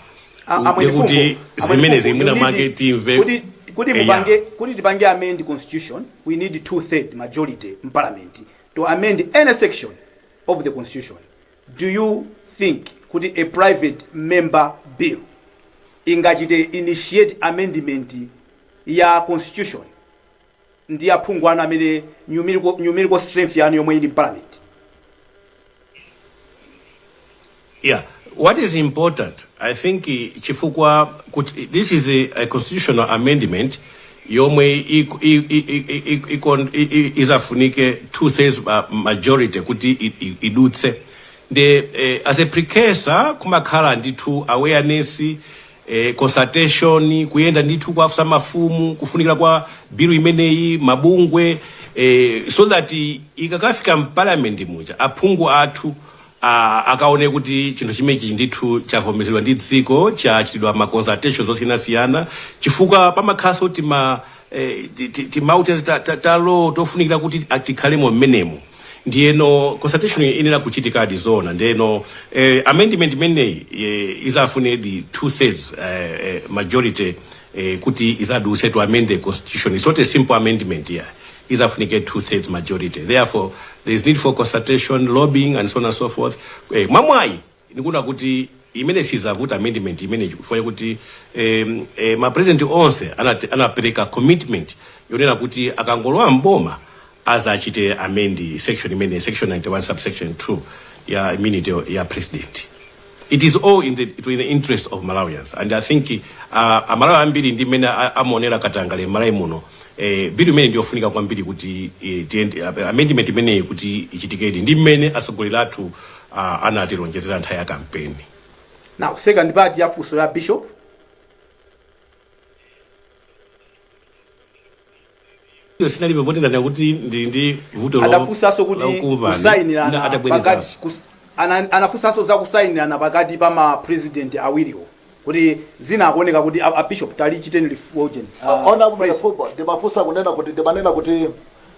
Ndikuti zimenezi mwina mwake timve kuti mupange, kuti tipange amend constitution, we need two third majority in parliament to amend any section of the constitution. Do you think kuti a private member bill ingachite initiate amendment ya constitution ndi aphungu anu amene numerical strength yanu yomwe ili m'parliament? Yeah, what is important, I think, chifukwa kuti this is a constitutional amendment yomwe izafunike two thirds majority kuti idutse. Nde as a precursor kumakhala ndithu awareness, consultation, kuyenda ndithu kuwafunsa mafumu kufunikira kwa bilu imeneyi, mabungwe, so that ikakafika mparliament muja aphungu athu akaone kuti chinthu chimenechi ndithu chavomerezedwa ndi dziko, chachitidwa ma consultations osiyanasiyana, chifukwa pamakhalanso tima timawu talo tofunikira kuti tikhalemo mmenemo. Ndiyeno consultation iyenera kuchitikadi zoona. Ndiyeno amendment imeneyi izafunedi two thirds majority kuti izaduse to amend the constitution. It's not a simple amendment here. Izafunike two thirds majority, therefore there is need for consultation, lobbying and so on and so forth. Mwamwayi ndikuona kuti imene sizavuta amendment imene, chifukwa kuti ma president onse anapereka commitment yonena kuti akangolowa mboma azachite amend section imene, section 91 subsection 2 ya immunity ya president. It is all in the interest of Malawians, and I think Amalawi ambiri ndi mmene amaonera katangale Malawi muno, bill imene ndiyofunika kwambiri kuti amendment imeneyi kuti ichitikedi ndi mmene atsogoleri athu anatilonjezera nthawi ya kampeni. Now, second part ya funso ya bishop. Iyo sinalibe poti ndanena kuti ndi ndi vuto Adafunsanso kuti lokumvani. kusayinirana Na pakati atabwerezanso. Anafunsanso za kusayinirana pakati pa ma president awiriwo, kuti zina akuoneka kuti a bishop talichiteni lifojen. Ona kumene fubo ndimafunsa kunena kuti, ndimanena kuti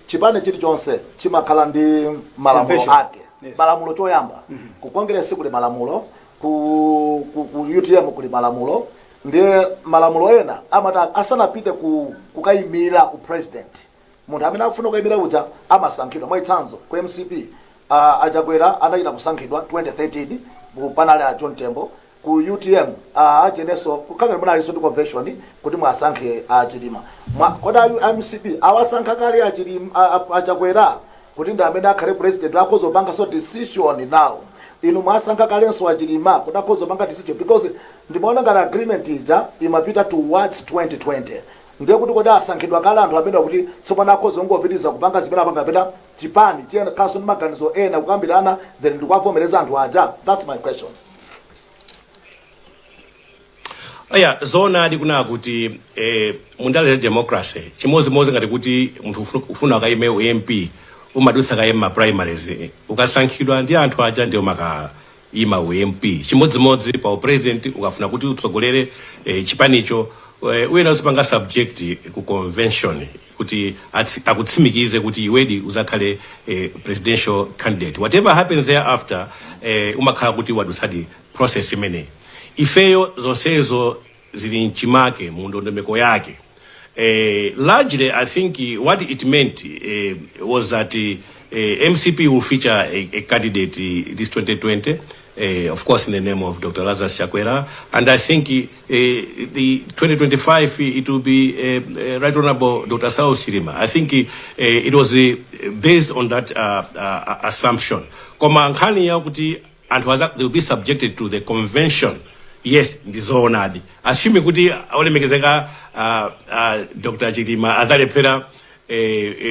Chipani chilichonse chimakhala ndi malamulo Convention. ake. Malamulo choyamba, ku Congress kuli malamulo, ku UTM kuli malamulo. Ndiye malamulo ena amati asanapite kukayimira ku president, munthu amene akufuna kukayimira uja amasankhidwa. Mwachitsanzo, ku MCP aChakwera anachita kusankhidwa 2013, panali a John Tembo. Ku UTM acheneso kukhangani munalinso ndi convention kuti mwasankhe aChilima. Kodi a MCP awasankha kale aChilima, aChakwera kuti ndi amene akhale president, akhoza kupanganso decision now? Inu mwasankha kalenso aChilima kuti akhoza kupanga decision? Because ndimaona ngati agreement ija imapita towards 2020. Ndiye kuti kodi asankhidwa kale anthu amene kuti tsopano akhoza kungopitiriza kupanga zimene apanga, pena chipani chiyena khaso ndi maganizo ena kukambirana, then ndikuwavomereza anthu aja? That's my question. Aya, zoonadi kunena kuti mundale za democracy, chimodzimodzi ngati kuti munthu ufuna akayime u MP, umadutsa kaye ma primaries, ukasankhidwa ndi anthu aja ndiye umakayima u MP. Chimodzimodzi pa president, ukafuna kuti utsogolere chipanicho, uyenera uzipanga subject ku convention kuti akutsimikize kuti iwedi uzakhale presidential candidate. Whatever happens thereafter, umakhala kuti wadutsadi process imeneyi. Ifeyo zonsezo zili mchimake mu ndondomeko yake. Largely, I think what it meant was that MCP will feature a candidate this 2020, of course in the name of Dr. Lazarus Chakwera, and I think the 2025 it will be Right Honorable Dr. Saulos Chilima. I think it was based on that assumption. Koma nkhani yakuti anthu they will be subjected to the convention, yes, ndizoonadi. Assuming kuti olemekezeka Dr. Chilima azalephera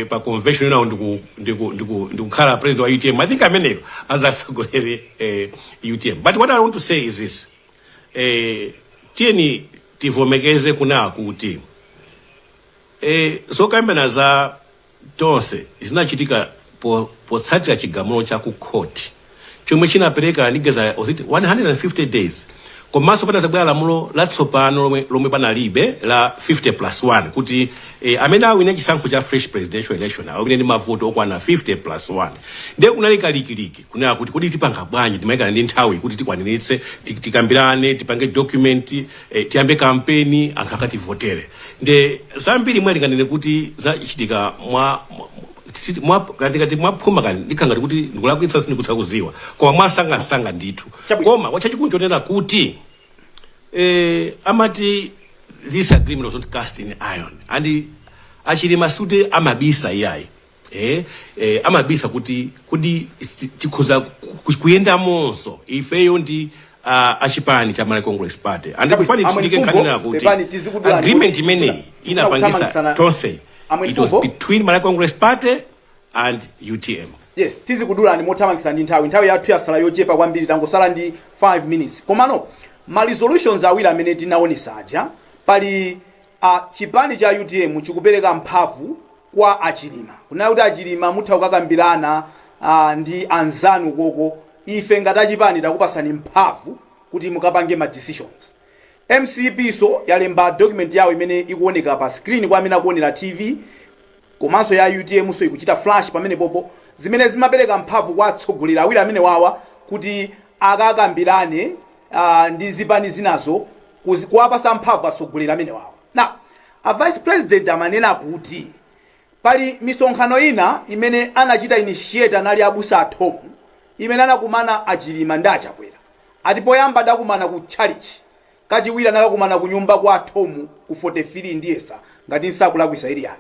pa convention inawo ndikukhala president wa UTM, I think ameneyo azasogolere UTM. But what I want to say is this: tiyeni tivomekeze kunena kuti zokambirana za Tonse zinachitika potsatira chigamulo cha ku court chomwe chinapereka nigeza, was it 150 days, komanso panazabwera lamulo latsopano lomwe panalibe la 50 plus 1, kuti amene awine chisankho cha fresh presidential election awine ndi mavoto okwana 50 plus 1. Ndiye kunali kalikiliki kunena kuti kodi tipanga bwanji, timayikana ndi nthawi kuti tikwaniritse, tikambirane, tipange document, tiyambe kampeni, anthu akativotere. Nde zambiri mwe tinganene kuti zachitika katikati mwaphuma kani, ndikhala ngati kuti ndikulakwitsa, sindikutha kuziwa, koma mwasangasanga ndithu. Chabwino. Koma wachachikulu chonena kuti amati this agreement was not cast in iron, and aChilima sikuti amabisa iyayi, amabisa kuti kodi tikhoza kuyendamonso ifeyo ndi achipani cha Malawi Congress Party. And Chabwino, ndikufuna Amweni nditsindike Fumbo, nkhani ina kuti pepani tizikudulani agreement kuti imeneyi tifuna inapangisa kuthamangitsana. Tonse, Amweni it was Fumbo. between Malawi Congress Party and UTM. Yes, tizikudulani mothamangitsa ndi nthawi. Nthawi yathu yasala yochepa kwambiri, tangosala ndi 5 minutes. Komano ma resolutions awiri amene tinaonesa aja, pali chipani cha UTM chikupereka mphamvu kwa aChilima kunena kuti aChilima mutha kukakambirana ndi anzanu koko, ife ngati achipani takupasani mphamvu kuti mukapange ma decisions. MCP so yalemba document yawo imene ikuoneka pa screen kwa amene akuonera TV, komanso ya UTM so ikuchita flash pamene popo, zimene zimapereka mphamvu kwa atsogoleri awiri amene wawa kuti akakambirane ndi zipani zinazo, kuwapasa mphamvu atsogoleri amene wawa. Now, a vice president amanena kuti pali misonkhano ina imene anachita initiate anali abusa athomu, imene anakumana aChilima ndi aChakwera. Ati poyamba adakumana ku tchalichi, kachiwiri anakakumana ku nyumba kwa athomu ku 43, ndiyesa ngati nsakulakwisa iliyayo.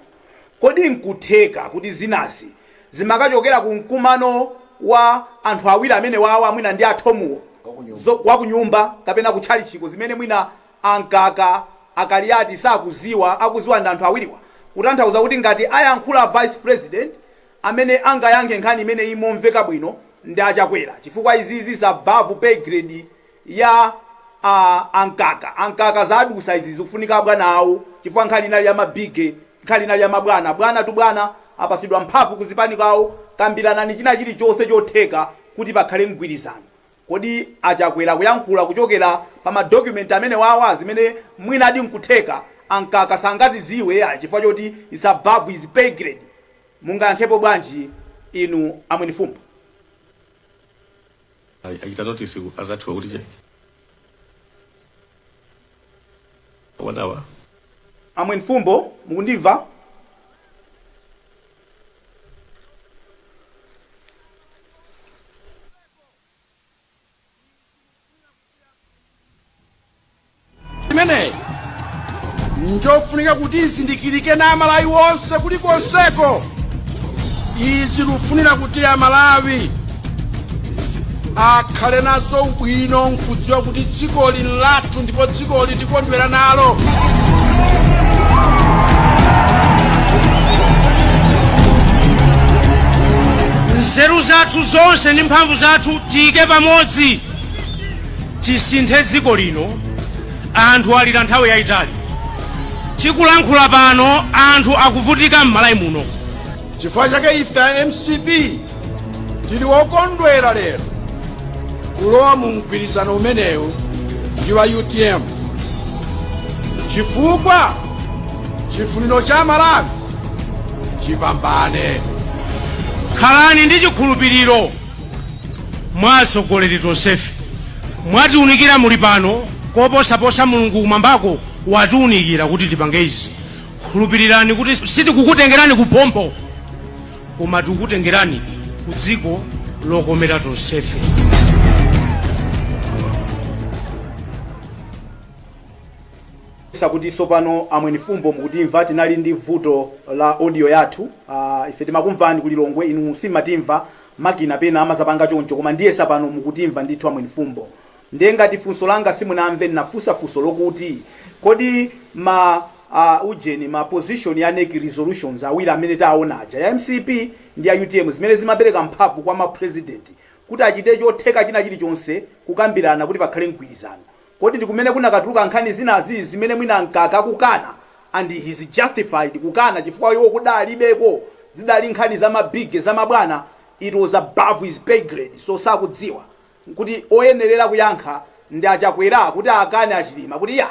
Kodi nkutheka kuti zinazi zimakachokera ku mkumano wa anthu awiri amene wawa, mwina ndi athomuwo Wakunyumba. Wakunyumba kapena kutchalichiko, zimene mwina ankaka aKaliati sakuziwa, akuziwa ndi anthu awiriwa? Kutanthauza kuti ngati ayankhula vice president, amene angayankhe nkhani imene imomveka bwino ndi aChakwera, chifukwa izizi za above pay grade ya ankaka. Ankaka zadusa izi, zikufunika bwana awo, chifukwa nkhani inali ya mabige, nkhani inali ya mabwana. Bwana tu bwana apasidwa mphamvu kuzipani kwawo, kambiranani china chilichonse chotheka kuti pakhale mgwirizano. Kodi aChakwera kuyankhula kuchokera pa ma document amene wawa, zimene mwina adi nkutheka ankaka sangaziziwe ya, chifukwa choti is above his pay grade? Mungayankhepo bwanji inu a Mwenifumbo? Achita notice azathuwa kuti che wanawa. A Mwenifumbo, mukundimva? Imeneyi njofunika kuti izindikirike na Amalawi wonse kulikonseko. Izi lufunira kuti Amalawi akhale nazo ubwino nkudziwa kuti dzikoli lathu ndipo dzikoli tikondwera nalo. Nzeru zathu zonse ndi mphamvu zathu tiyike pamodzi, tisinthe dziko lino. Anthu alira nthawi yayitali. Tikulankhula pano anthu akuvutika m'Malawi muno. Chifukwa chake ife a MCP tili wokondwera lero kulowa mu mgwirizano umenewu ndi wa UTM, chifukwa chifuniro cha Malawi chipambane. Khalani ndi chikhulupiriro mwa atsogoleri tonsefe. Mwatiunikira muli pano koposaposa Mulungu kumwambako watiunikira kuti tipange izi. Khulupirirani kuti sitikukutengerani ku pompo, koma tikukutengerani ku dziko lokomera tonsefe. Kuti sopano a Mwenifumbo mukutimva? Tinali ndi vuto la audio yathu. Ife timakumvani ku Lilongwe, inu simatimva. Makina pena amazapanga choncho, koma ndiyesa pano mukutimva ndithu, a Mwenifumbo. Ndiye ngati funso langa simunamve, ndinafunsa funso lokuti kodi ma ujeni ma position ya NEC resolutions awiri amene taona aja, ya MCP ndi ya UTM, zimene zimapereka mphamvu kwa ma president kuti achite chotheka china chilichonse kukambirana kuti pakhale mgwirizano, kodi ndi kumene kunakatuluka nkhani zinazi zimene mwina Mkaka akukana, and he is justified kukana chifukwa iwo kudalibeko, zidali nkhani za mabige, za mabwana, it was above his pay grade, so sakudziwa kuti oyenerera kuyankha ndi aChakwera kuti akane aChilima kuti ya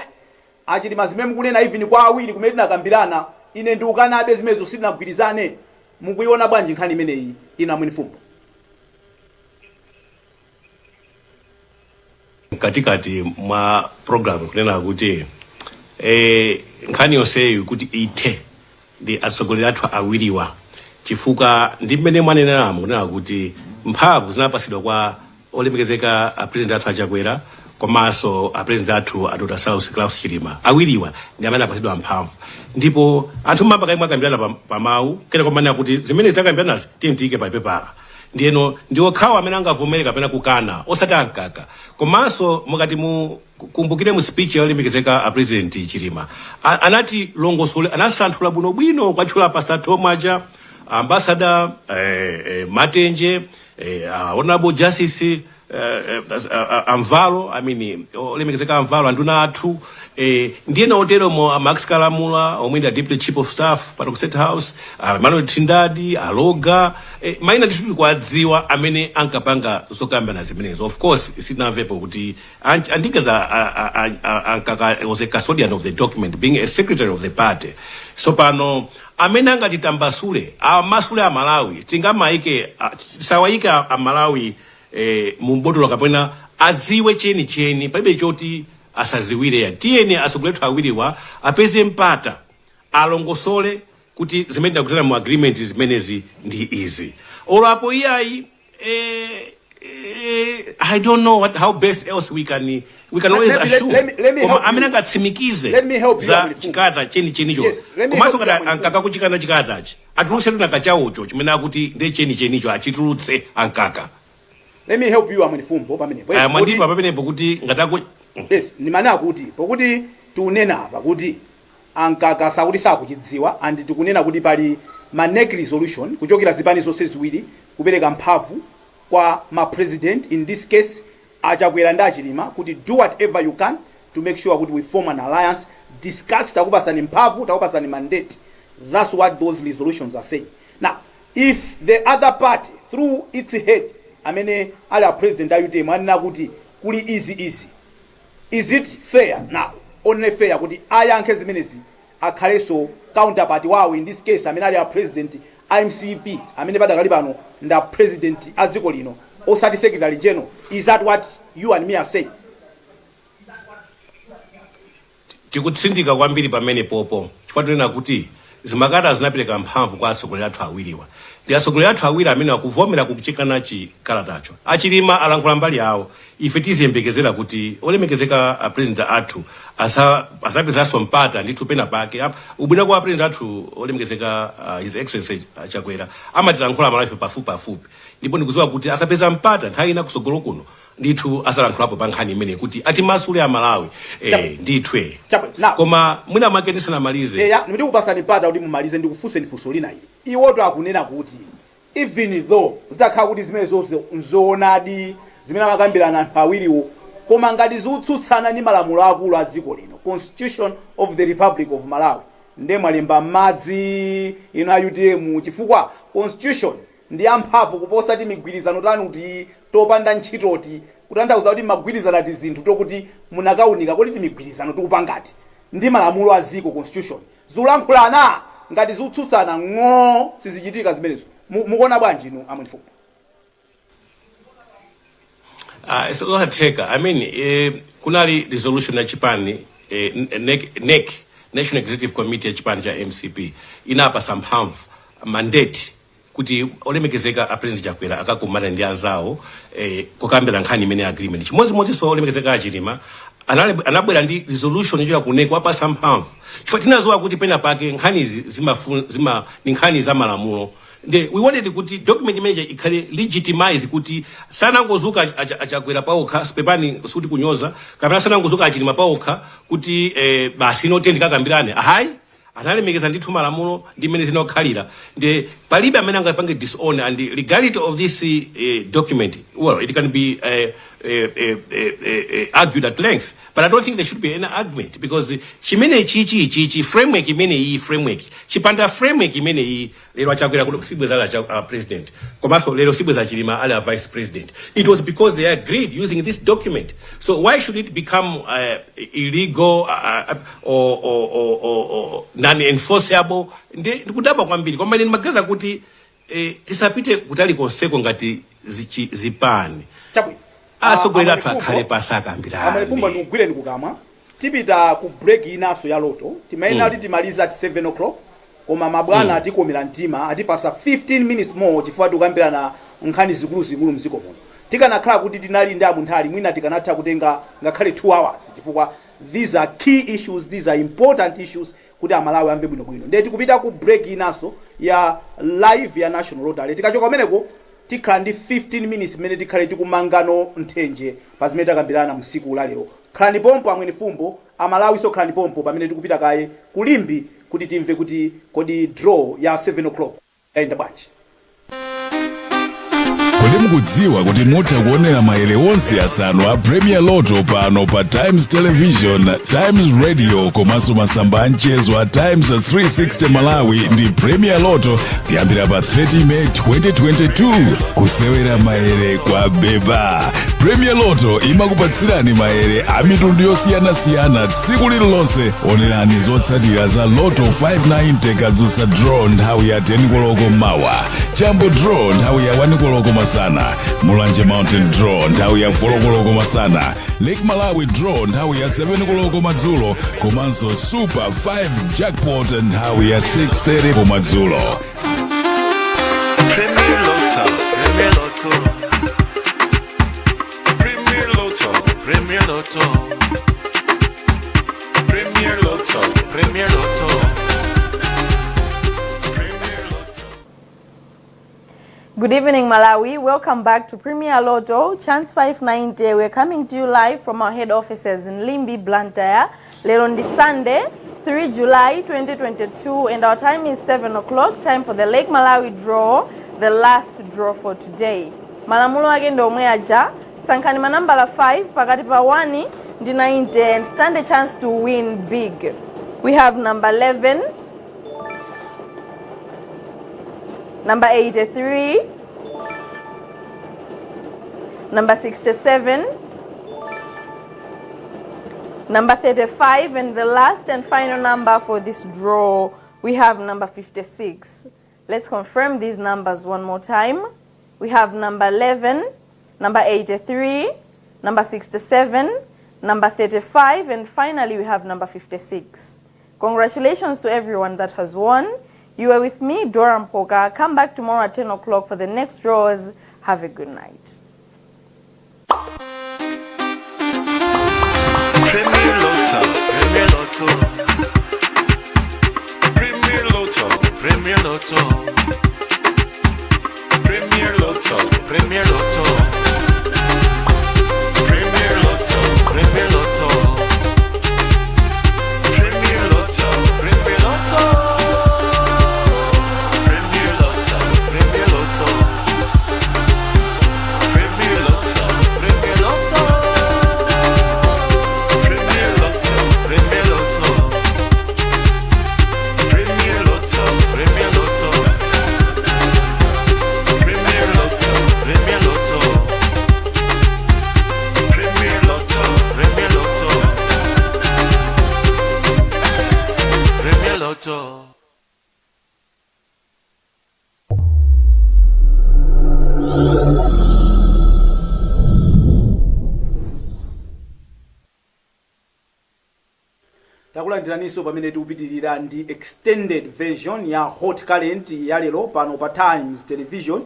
aChilima, zimene mukunena even kwa awiri kumene tinakambirana, ine ndiukanabe zimenezo, sitinagwirizane. Mukuiona bwanji nkhani imeneyi inu a Mwenifumbo? Mkatikati mwa program kunena kuti nkhani yonseyi kuti ithe ndi atsogoleri athu awiriwa, chifukwa ndi mmene mwaneneramo kunena kuti mphamvu zinapasidwa kwa olemekezeka a president athu aChakwera komanso a president athu a Dr. Saulos Klaus Chilima. Awiriwa ndi amene apasidwa mphamvu, ndipo anthu mamba kaimwe akambirana pa mawu kena komanena kuti zimene takambiranazi tiye tiyike pa pepala. Ndiyeno ndi okhawo amene angavomere kapena kukana, osati aMkaka. Komanso mukati mu kumbukire mu speech yolemekezeka a President Chilima, anati longosole, anasanthula bwinobwino kwatchula Pastor Tom aja, Ambassador Matenje, Honorable Justice Amvalo, I mean, olemekezeka Amvalo, anduna athu, ndiyena otero mo Max Kalamula omwe ndi a deputy chief of staff pano ku State House, Emmanuel Thindadi Aloga, mayina ndithu tikuwadziwa amene ankapanga zokambana zimenezo. Of course sitinamvepo kuti andikeza aMkaka was a custodian of the document, being a secretary of the party. So pano amene angatitambasule, amasule Amalawi, tingamayike sawayike Amalawi mumbotolo kapena adziwe chenicheni, palibe choti asaziwire ya. Tiyeni atsogoleri athu awiriwa apeze mpata alongosole kuti zimene tinagwirizana mu agreement zimenezi ndi izi. Olo apo iyayi, I don't know how best else we can always assume. Let me Koma help you. amene angatsimikize Let me help you, za Amwene. chikata chenichenicho. Yes, let me Komanso help you, ngati Amwene. aMkaka kuchikana chikatachi, atulutse tunakachawocho chimene akuti ndi chenichenicho, achitulutse aMkaka. Let me help you, Amwenifumbo, pamenepo. Aya, mwandimva pamenepo kuti ngati aku Yes, ndimane kuti pokuti tikunena apa kuti aMkaka sakuti sakuchidziwa, and tikunena kuti pali ma NEC resolution kuchokera zipani zonse ziwiri kupereka mphamvu kwa ma president, in this case aChakwera ndi aChilima, kuti do whatever you can to make sure kuti we form an alliance, discuss, takupasani mphamvu, takupasani mandate. That's what those resolutions are saying. Now if the other party through its head amene ali a president a UTM anena kuti kuli izi izi, is it fair now, only fair, kuti ayankhe zimenezi akhalenso counterpart wawo, in this case amene ali a president A MCP amene padakali pano nda president a dziko lino, osati secretary general. Is that what you and me are saying? Tikutsindika kwambiri pamene popo chifukwa tinena kuti zimakalata zinapereka mphamvu kwa atsogoleri athu awiriwa, ndi atsogoleri athu awiri amene akuvomera kuchikana chikalatacho. Achilima alankhula mbali yawo. Ife tiziyembekezera kuti olemekezeka a president athu asapezanso mpata ndithu pena pake. Ubwino kwa president athu olemekezeka His Excellency Chakwera, amatilankhula Amalawi pafupi pafupi, ndipo ndikudziwa kuti akapeza mpata nthawi ina kusogolo kuno ndithu asalankhulapo pa nkhani imene kuti atimasule Amalawi ndithu. Chabwino. Now, Koma mwina mwake tisanamalize, Eya, ndikupasani mpata kuti mumalize, ndikufunseni funso lina ili. Iwoto akunena kuti even though zitakhala kuti zimene zonse nzoonadi zimene amakambirana anthu awiriwo, koma ngati zikutsutsana ndi malamulo akulu a dziko lino, Constitution of the Republic of Malawi, nde mwalemba m'madzi inu a UTM, chifukwa constitution ndi amphamvu kuposa timigwirizano tanuti topanda ntchitoti, kutanthauza kuti magwirizana ti zinthu tokuti munakaunika kuti timigwirizano tikupangati ndi malamulo a dziko, constitution, zikulankhulana? Ngati zikutsutsana, ng'o, sizichitika zimenezo. Mukuona bwanji inu, a Mwenifumbo? Zosatheka. I mean, kunali resolution ya chipani, NEC, NEC, National Executive Committee ya chipani cha MCP, inapasa mphamvu, mandate, kuti olemekezeka a President Chakwera akakumana ndi anzawo kukambira nkhani imene ya agreement. Chimodzimodzinso olemekezeka Achilima anabwera ndi resolution yochita ku NEC wapasa mphamvu, chifukwa tinazowa kuti pena pake nkhanizi zima ni nkhani za malamulo. Nde we wanted kuti document imene ikhale legitimize, kuti sanangozuka Achakwera paokha, pepani, sikuti kunyoza, kapena sanangozuka Achilima paokha kuti basi ino tiyeni tikakambirane. Ayi, analemekeza ndithu malamulo ndi mmene zinakhalira. Ndi palibe amene angapange disown, and the legality of this document, well, it can be argued at length, but I don't think there should be any argument, because chimene chichi chichi framework imene iyi framework, chipanda framework imene iyi, lero Achakwera kuti sibweza ali president, komanso lero sibweza Chilima ali a vice president. It was because they agreed using this document, so why should it become illegal or non-enforceable? Ndi ndikudabwa kwambiri. Koma ine ndimaganiza kuti tisapite kutali konseko ngati zipani. Chabwino. Atsogoleri athu Amwenifumbo, akhale pasi, Amwenifumbo, akambirane. Ndikugwireni kukamwa. Tipita ku break inanso ya loto. Timayenera kuti timalize at 7 o'clock, koma mabwana atikomera mtima, atipasa 15 minutes more, chifukwa tikukambirana nkhani zikuluzikulu mdziko muno. Tikanakhala kuti tinali ndi amunthali, mwina tikanatha kutenga ngakhale 2 hours, chifukwa these are key issues, these are important issues kuti Amalawi amve bwinobwino. Ndiye tikupita ku break inanso ya live ya National Lottery. Tikachoka kumeneko tikhala ndi 15 minutes imene tikhale tikumangano nthenje pa zimene takambirana msiku la lero. Khalani pompo, Amwenifumbo. Amalawi so khalani pompo pamene tikupita kaye ku Limbe kuti timve kuti kodi draw ya 7 o'clock yayenda bwanji. Kodi mukudziwa kuti mutha kuonera maere onse asanu a Premier Lotto pano pa Times Television, Times Radio komanso masamba a mchezo a Times 360 Malawi ndi Premier Lotto kuyambira pa 30 May 2022? Kusewera maere kwa beba. Premier Lotto imakupatsirani maere a mitundu yosiyanasiyana tsiku lililonse. Onerani zotsatira za Lotto 590 Kadzutsa draw nthawi ya 10 koloko mawa, Chambo draw nthawi ya 1 koloko masana, Mulanje Mountain draw nthawi ya 4 koloko masana, Lake Malawi draw nthawi ya 7 koloko madzulo, komanso Super 5 jackpot nthawi ya 6:30 komadzulo. Premier Lotto, Premier Lotto, Premier Lotto, Premier Lotto, Premier Lotto, Premier Lotto, Premier Lotto. Good evening, Malawi. Welcome back to Premier Lotto, Chance 590. We're coming to you live from our head offices in Limbe, Blantyre. Lero ndi Sunday, 3 July 2022, and our time is 7 o'clock. Time for the Lake Malawi draw, the last draw for today. Malamulo ake ndi omwe aja. Sankhani manambala 5 pakati pa 1 ndi 90 and stand a chance to win big. We have number 11, number 83, number 67, number 35, and the last and final number for this draw, we have number 56. Let's confirm these numbers one more time. We have number 11, number 83, number 67, number 35, and finally we have number 56. Congratulations to everyone that has won. You are with me, Dora Mpoka. Come back tomorrow at 10 o'clock for the next draws. Have a good night. Premier Lotto, Premier Lotto, Premier Lotto, Premier Lotto, Premier Lotto, Premier Lotto, Premier Lotto, Premier Lotto, Premier Lotto, Premier Lotto, Premier Lotto, Premier Lotto, Premier Lotto, Premier Lotto. Premier Lotto, Premier Lotto, Premier Lotto, Premier Lotto, Premier Lotto, Premier Lotto, Premier Lotto, Premier Lotto, Premier Lotto. Takulandiraninso pamene tikupitirira ndi extended version ya Hot Current ya lero pano pa Times Television,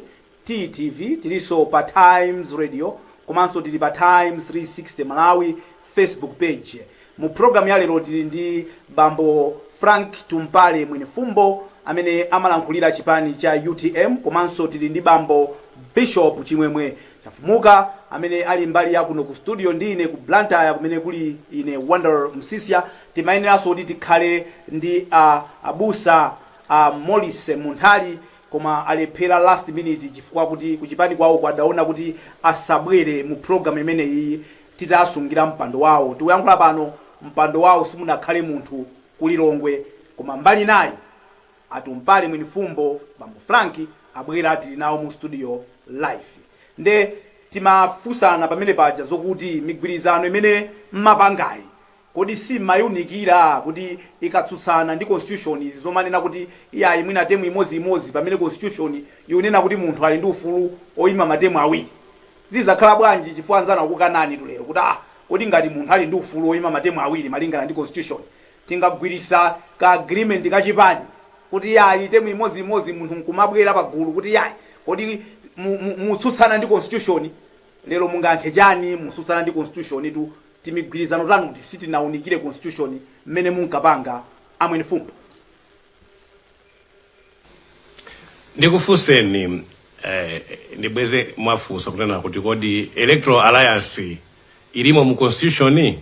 TTV. Tilinso pa Times Radio komanso tili pa Times 360 Malawi Facebook page. Mu program ya lero tili ndi bambo Frank Tumpale Mwenifumbo amene amalankhulira chipani cha UTM, komanso tili ndi bambo Bishop Chimwemwe Chafumuka amene ali mbali ya kuno ku studio ndi ine ku Blantyre kumene kuli ine Wonder Msisia. Timayeneranso kuti tikhale ndi abusa Morris Munthali, koma alephera last minute chifukwa kuti kuchipani kwawo kwadaona kuti asabwere mu program imeneyi titasungira mpando wawo. Tikuyankhula pano mpando wawo simunakhale munthu kulilongwe, koma mbali nayi atumpale Mwenifumbo, bambo Frank abwera, tili nawo mu studio live. Nde timafunsana pamene paja zokuti migwirizano imene mmapangayi, kodi si mayunikira kuti ikatsutsana ndi constitution, izi zomanena kuti iyayi, mwina term imodziimodzi, pamene constitution ikunena kuti munthu ali ndi ufulu oyima ma term awiri, zizakhala bwanji? Chifukwa anzanu akukanani tulero kuti kodi ngati munthu ali ndi ufulu oyima ma term awiri malingana ndi constitution, tingagwirisa ka agreement kachipani kuti yayi, term imodziimodzi, munthu nkumabwera pagulu kuti yayi, kodi mutsutsana ndi constitution? Lero mungayankhe chani? Mutsutsana ndi constitution tu, timigwirizano tanuti sitinawunikire constitution mmene munkapanga, amwenifumbo. Ndikufunseni, ndibweze mwafunsa kunena kuti kodi electoral alliance ilimo mu constitution?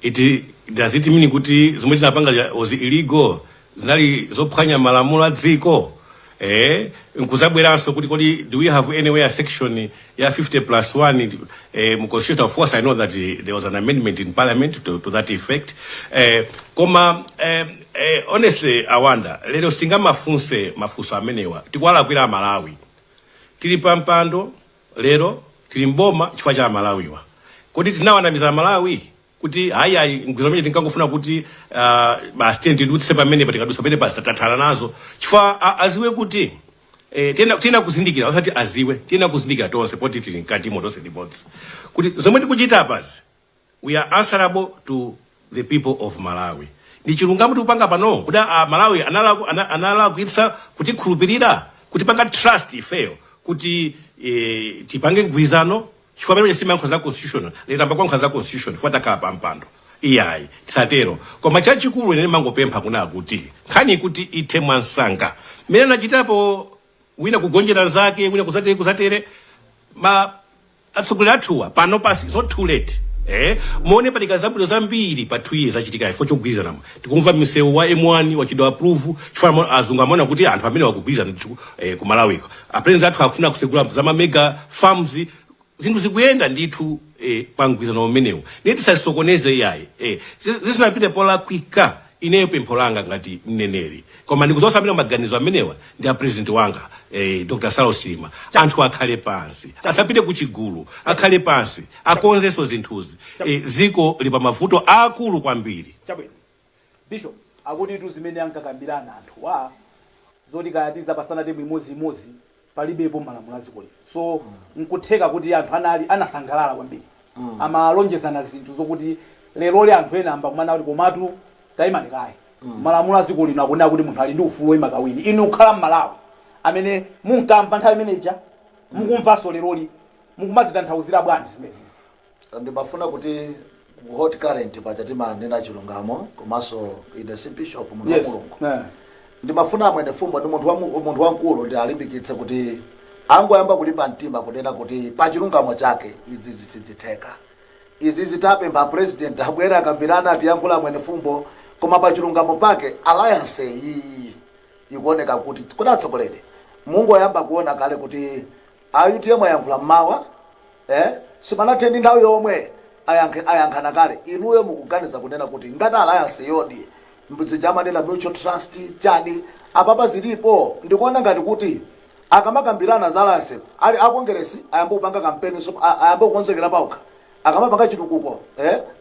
It does it mean kuti zomwe tinapanga was illegal, zinali zophwanya malamulo a dziko? Nkuzabweranso kuti kodi do we have anywhere section ya 50 plus 1 mu constitution? Of course I know that there was an amendment in parliament to that effect. Koma honestly, awanda lero sitingamafunse mafunso amenewa, tikuwalakwira Amalawi. Tili pa mpando lero, tili mboma chifukwa cha Amalawiwa. Kodi tinawanamiza Amalawi kuti hayi hayi, mgwirizano umene tinkangofuna kuti basi tiye tidutse pamene tikadutsa pamene basi tathana nazo? Chifukwa aziwe kuti tiyena kuzindikira, osati aziwe, tiyena kuzindikira tonse poti tili mkatimo tonse limodzi kuti zomwe tikuchita apazi, we are answerable to the people of Malawi. Ndi chilungamo tikupanga pano kuti a Malawi analakwitsa kutikhulupirira, kutipanga trust ifeyo kuti tipange mgwirizano, chifukwa pamene simayankho za constitution lero tamba kuyankha za constitution chifukwa takhala pa mpando? Iyayi, tisatero. Koma chachikulu ine mangopempha kuna kuti nkhani kuti ithe mwansanga. Mmene anachitapo wina kugonjera nzake, wina kuzatere kuzatere, ma atsogoleri athuwa pano pasi, it's not too late. Muone patika zabwino zambiri pa 2 years achitika ifo chogwirizana. Tikumva msewu wa M1 wachidwa approve chifukwa azungu amaona kuti anthu amene wakugwirizana ndithu ku Malawiko. A president athu akufuna kusegula za ma mega farms, zinthu zikuyenda ndithu pa mgwirizano umenewu. Ndiye tisasokoneze iyayi, zisanapite polakwika. Ineyo pempho langa ngati mneneri, koma ndikuzosa amene maganizo amenewa ndi a president wanga Dr. Saulos Chilima, anthu akhale pansi, asapite kuchigulu, akhale pansi akonzenso zinthuzi. Ziko li pa mavuto akulu kwambiri. Chabwino, Bishop, akuti tu zimene ankakambirana anthuwa Zoti kaya tizapasana temu imodziimodzi palibepo malamulo a dziko lino, so nkutheka kuti anthu anali anasangalala kwambiri, amalonjezana zinthu zokuti leroli anthu ena ayamba kumanena kuti komatu tayimani kaye, malamulo a dziko lino akunena kuti munthu ali ndi ufulu woyima kawiri. Inu kukhala Mmalawi amene munkamva nthawi imeneja, mukumvanso leroli, mukumazitanthauzira bwanji zimenezizi? Ndimafuna kuti ku Hot Current paja timanena chilungamo, komanso ine si bishop, munthu wa Mulungu. Ndimafuna a Mwenefumbo ndi munthu wamkulu, ndi alimbikitse kuti angoyamba kulimba mtima kunena kuti pa chilungamo chake izi zisidzitheka. Izi zitapempha president abwere akambirana, atiyankhula Mwenefumbo, koma pa chilungamo pake alliance iyi ikuoneka kuti atsogoleri mungoyamba kuona kale kuti a UTM ayankhula mmawa, sipanathe ndi nthawi yomwe ayankhana kale. Inuyo mukuganiza kunena kuti ngati alliance yodi zija amanena mutual trust chani apapa zilipo? Ndikuona ngati kuti akamakambirana za alliance ali akongeresi ayambe kupanga kampeni, so ayambe kukonzekera paokha. Akamapanga chitukuko,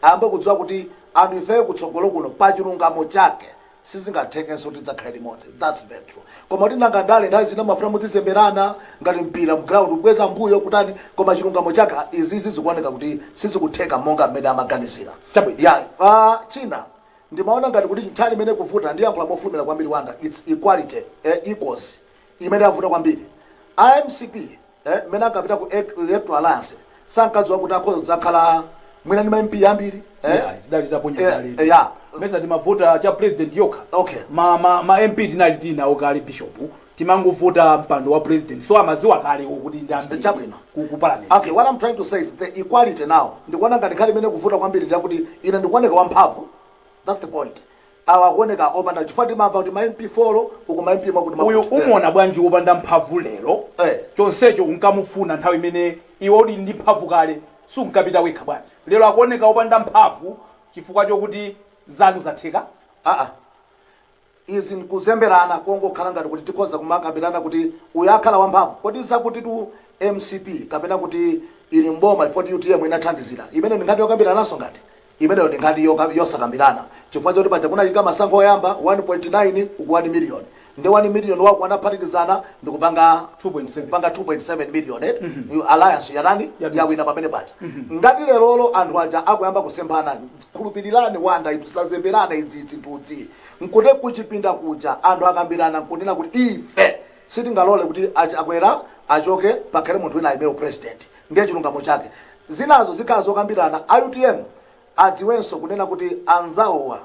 ayambe kudziwa kuti anthu ifeyo kutsogolo kuno pa chilungamo chake sizingathekenso kuti tidzakhale limodzi. That's very true. Koma kuti nanga ndale nthawi zina mafuna muzizemberana ngati mpira mground, kubweza mbuyo kutani, koma chilungamo chake izizi zikuoneka kuti sizikutheka monga mmene amaganizira. Chabwino. Ya, china ndimaona ngati kuti nkhani imene kuvuta, ndiyankhula mofulumira kwambiri Wanda, it's equality, equals imene yavuta kwambiri. IMCP, mmene ankapita ku electoral alliance sankadziwa kuti akhoza kudzakhala mwina ndi ma MP ambiri. Yeah, tidali taponya kale. Mesa timavota cha president yokha? Ma MP tinali tinawo kale, bishop, timangovota mpando wa president, so amadziwa kale kuti ndi ambiri Chabwino. ku parliament. Okay, what I'm trying to say is the equality now. Ndikuona ngati nkhani imene kuvuta kwambiri ndiyakuti ine ndikuoneka wamphamvu. That's the point. Awa akuoneka opanda, chifukwa timamva kuti ma MP 4 uku, ma MP mwakuti Uyu mwakuti. Umuona bwanji wopanda mphamvu lero? Chonsecho unkamufuna nthawi imene iwe uli ndi mphamvu kale, sunkapita wekha bwanji? Lero akuoneka wopanda mphamvu chifukwa chokuti zanu zatheka? Aa, izi nkuzemberana kongokhala ngati kuti tikhoza kumakambirana kuti uyu akhala wamphamvu. Kodi zakuti tu MCP kapena kuti ili mboma ifoti UTM inathandizira, imene ndi nkhani yokambirananso? Ngati imeneyo ndi nkhani yosakambirana, chifukwa choti paja kunachitika masankho oyamba 1.9 uku 1 million, ndi 1 million wako anaphatikizana ndikupanga 2.7. Kupanga 2.7 million, eh? Alliance yatani? Yadutsa. Yawina pamene paja. Ngati lerolo anthu aja akuyamba kusemphana, khulupirirani Wanda, tisazemberane idzi zinthuzi, nkuti kuchipinda kuja anthu akambirana nkunena kuti ife sitingalole kuti Achakwera achoke, pakhale munthu wina ayimire president. Ndiye chilungamo chake zinazo zikhala zokambirana. A UTM adziwenso kunena kuti anzawowa,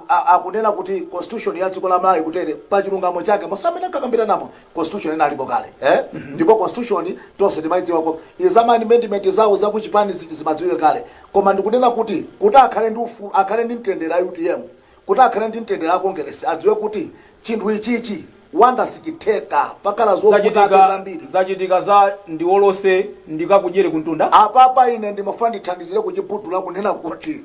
akunena kuti constitution ya dziko la Malawi kutere, pa chilungamo chake mosamene ankakambiranapo constitution ina alipo kale, eh? Ndipo constitution tonse timayidziwako, izama amendment zawo zakuchipani zimadziwika kale. Koma ndikunena kuti akhale ndi ufulu, akhale ndi mtendere a UTM, kuti akhale ndi mtendere a Kongeresi, adziwe kuti chinthu ichichi, Wanda, sichitheka, pakhala zovutabe Zachitika zambiri. Zachitika za ndiwolose ndikakudyere kuntunda. Apapa ine ndimafuna ndithandizire kuchibudula kunena kuti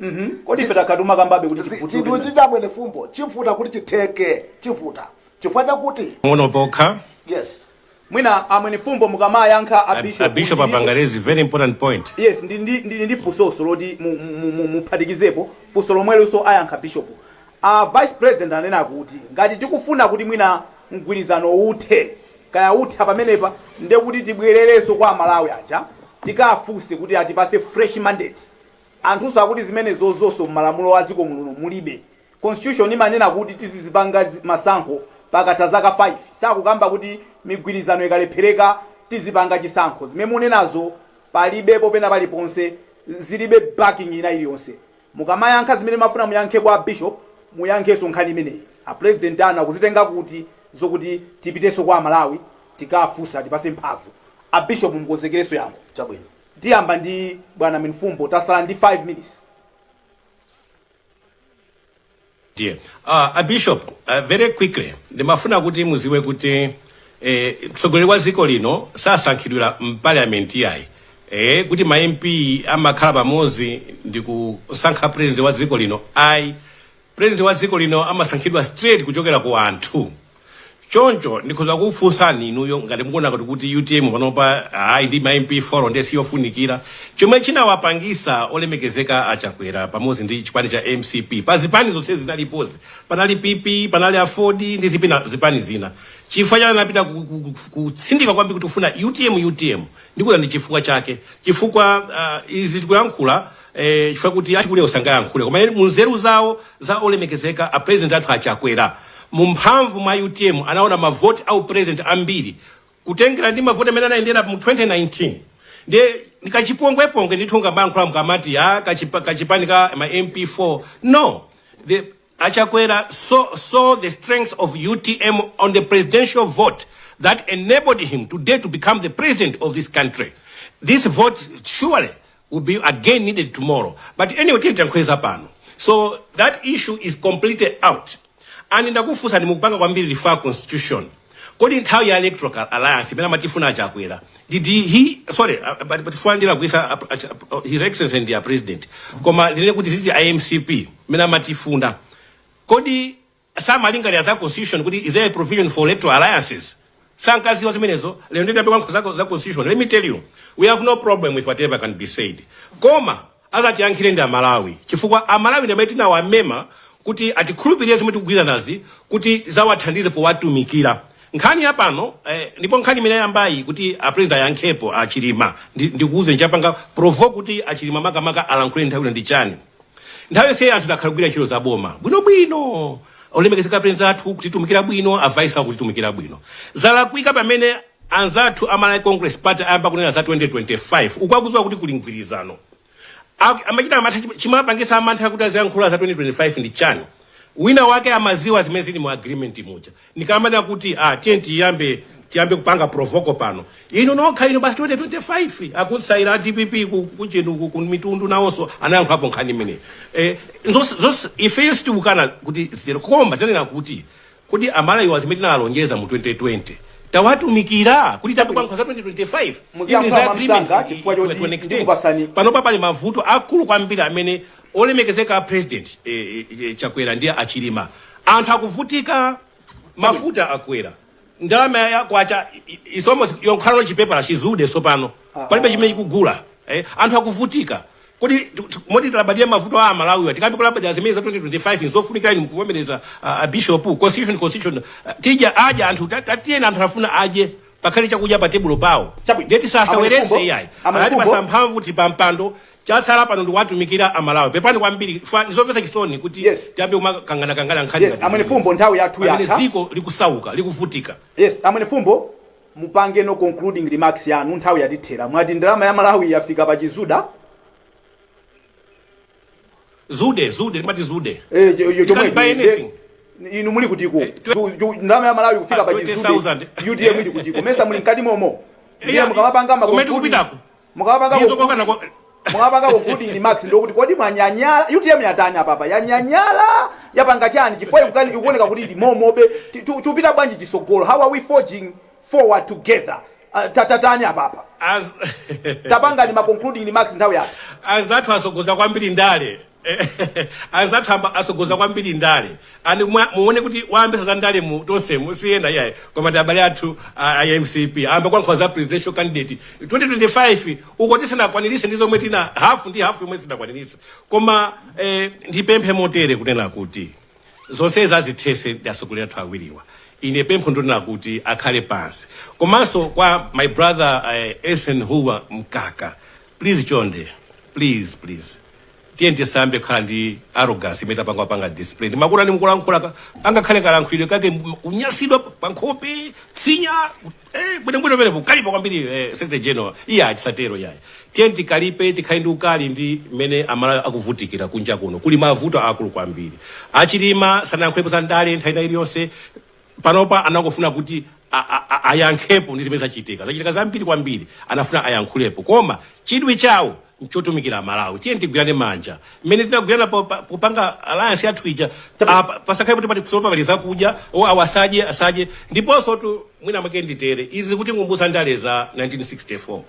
Kodi ife takhatuma kambabe kuti chinthu chibudule? ichi cha Mwenefumbo chivuta kuti chitheke, chivuta chifukwa chakuti Pang'ono pokha. Yes. Mwina a Mwenefumbo mukamayankha a bishop, A bishop apanga raise very important point. Yes, ndi funsonso loti muphatikizepo funso lomwelonso ayankha bishop. A vice president anena kuti ngati tikufuna kuti mwina mgwirizano uthe, kaya utha pamenepa, ndiye kuti tibwererenso kwa Amalawi aja tikafunse kuti atipase fresh mandate. Anthunso akuti zimenezozonso m'malamulo a dziko muno mulibe. Constitution imanena kuti tizizipanga masankho pakatha zaka 5. Sakukamba kuti migwirizano ikalephereka tizipanga chisankho. Zimene munenazo palibepo pena paliponse, zilibe backing ina iliyonse. Mukamayankha zimene mafuna muyankhe kwa bishop, muyankhenso nkhani imeneyi. A president anu akuzitenga kuti zokuti tipitenso kwa Amalawi tikafunsa atipase mphamvu? A bishop mukonzekerenso yankho. Chabwino. Tiyamba ndi bwana Mwenefumbo, tasala ndi 5 minutes. Dear. A bishop, very quickly, ndimafuna kuti muziwe kuti mtsogoleri wa dziko lino sasankhidwira mparliament yayi, kuti ma MP amakhala pamodzi ndi kusankha president wa dziko lino ayi. President wa dziko lino amasankhidwa straight kuchokera ku anthu. Choncho ndikhoza kufunsani inuyo, ngati mukuona kuti UTM panopa ayi ndi ma MP 4 ndiye siyofunikira, chomwe chinawapangisa olemekezeka Achakwera pamodzi ndi chipani cha MCP, pa zipani zonse zinalipozi, panali PP, panali AFORD ndi zipani zina, chifukwa chake anapita kutsindika kwambiri kuti kufuna UTM, UTM, ndikuti ndi chifukwa chake, chifukwa izi tikuyankhula chifukwa kuti achikule usangayankhule, koma munzeru zawo za olemekezeka a president athu Achakwera, mumphamvu mwa UTM anaona mavoti au president ambiri kutengera ndi mavoti amene anayendera mu 2019. Ndiye ndikachipongwepongwe ndithu ngamayankhula mkamati ya kachipani ka ma MP4. No, the Achakwera saw the strength of UTM on the presidential vote that enabled him today to become the president of this country. This vote surely will be again needed tomorrow. But anyway, tiye tiyankhuleza pano. So that issue is completely out. And ndakufunsa, ndimukupanga kwambiri refer constitution. Kodi nthawi ya electoral alliance imene amatifuna Achakwera, did he, sorry, but fuandira kuisa His Excellency ndi a president, koma ndine kuti ziti IMCP imene amatifuna, kodi samalingalira za constitution kuti is there a provision for electoral alliances? Sankaziwa zimenezo? Lero nditape kwankho za constitution. Let me tell you, we have no problem with whatever can be said, koma azatiyankhire ndi Amalawi, chifukwa Amalawi ndi amene tinawamema kuti atikhulupirire zomwe tikugwira nazi kuti zawathandize powatumikira. Nkhani ya pano ndipo nkhani imene yambayi kuti a president ayankhepo Achilima, ndikuuze nchapanga provoke kuti Achilima makamaka alankhule nthawi ino ndi chani? Nthawi yonse anthu takhala kugwira ntchito za boma bwinobwino, olemekezeka president athu kutitumikira bwino, a vice kutitumikira bwino. Zalakwika pamene anzathu a Malawi Congress Party ayamba kunena za 2025, ukwakudziwa kuti kuli mgwirizano. Amachita amantha, chimapangisa amantha kuti aziyankhula za 2025 ndi chani? Wina wake amaziwa zimene zili mu agreement muja. Nikamana kuti tiye tiyambe kupanga provoke pano, inu nokha inu basi 2025 akusaira a DPP kuchenu ku mitundu nawonso anayankhulapo nkhani imeneyi. Ifeyo sitikukana kuti zitero, koma tanena kuti Amalawiwa zimene tinalonjeza mu 2020 tawatumikira kuti tambe kuyankhula za 2025. Muziyankhula Even za agreement mwamsanga, chifukwa to choti an extent. ndikupasani. Panopa pali mavuto akulu kwambiri amene olemekezeka president Chakwera ndiye Achilima, anthu akuvutika, mafuta akwera, ndalama ya kwacha is almost yonkhala chipepala chizude sopano, palibe chimene chikugula, anthu akuvutika. Kodi moti tilabadire mavuto a Amalawiwa, tikambe kulabadira zimene za 2025 nzofunikira? Inu mukuvomereza, bishop, constitution, tija adya anthu, tatiyeni, anthu afuna adye, pakhale chakudya pa tebulo pawo. Chabwino. Ndiye tisasawerese. Amwene Iyayi, Amwene anati Fumbo. pasa mphamvu tipampando, chatsala pano ndikuwatumikira Amalawi. Pepani kwambiri, ndizomvetsa chisoni kuti tiyambe kumakangana-kangana nkhani ngati Amwene zimenezi. Fumbo, nthawi yathu Pamene yatha. dziko likusauka, likuvutika. Yes, Amwene Fumbo, mupange no concluding remarks yanu, nthawi yatithera. Mwati ndalama ya Malawi yafika pa chizuda. Zude, zude, timati zude. You can't buy anything. Inu muli kutiko? Ndalama ya Malawi kufika pa chizude? 20,000. UTM ili kutiko? Mesa muli mkati momo? Ndiye mukamapanga ma Kumene tikupitako. Mukamapanga Ndizo kokana mukamapanga concluding remarks, ndokuti kodi mwanyanyala? UTM yatani apapa? Yanyanyala, yapanga chani? Chifukwa ikuoneka kuti ili momobe. Tupita bwanji chisogolo? How are we forging forward together? Tatatani apapa? Tapangani ma concluding remarks, nthawi yatha. Anzathu asogoza kwambiri ndale, anzathu asogoza kwambiri ndale, and muone kuti wayambisa za ndale mu tonse musiyena iyayi, koma ndi abale athu a MCP ayamba kuyankhula za presidential candidate 2025 uko tisanakwanirise ndi zomwe tina hafu ndi hafu yomwe sinakwanirise. Koma ndipemphe motere kunena kuti zonse zazithese ndi atsogoleri athu awiriwa. Ine pempho ndonena kuti akhale pansi. Komanso kwa my brother Eisenhower Mkaka, please, chonde, please, please, tiye tisambe kukhala ndi arrogance imene tapanga panga display. Ndimakuona ni mukulankhula angakhale kalankhulidwe kake kunyasidwa pa nkhope, tsinya bwinobwino pene kukalipa kwambiri, secretary general. Iye achisatero iyayi. Tiye tikalipe, tikhale ndi ukali ndi mmene Amalawi akuvutikira kunja kuno. Kuli mavuto akulu kwambiri. Achilima sanayankhulepo za ndale nthawi ina iliyonse. Panopa anangofuna kuti ayankhepo ndi zimene zachitika. Zachitika zambiri kwambiri, anafuna ayankhulepo, koma chidwi chawo nchotumikira Malawi. Tiye tigwirane manja mmene tinagwirana popanga alliance yathu ija. Apa pasakhale kuti pati kusopa, pali zakudya o awasadye asadye. Ndiponso tu mwina mwake nditere izi kuti ngumbusa ndale za 1964.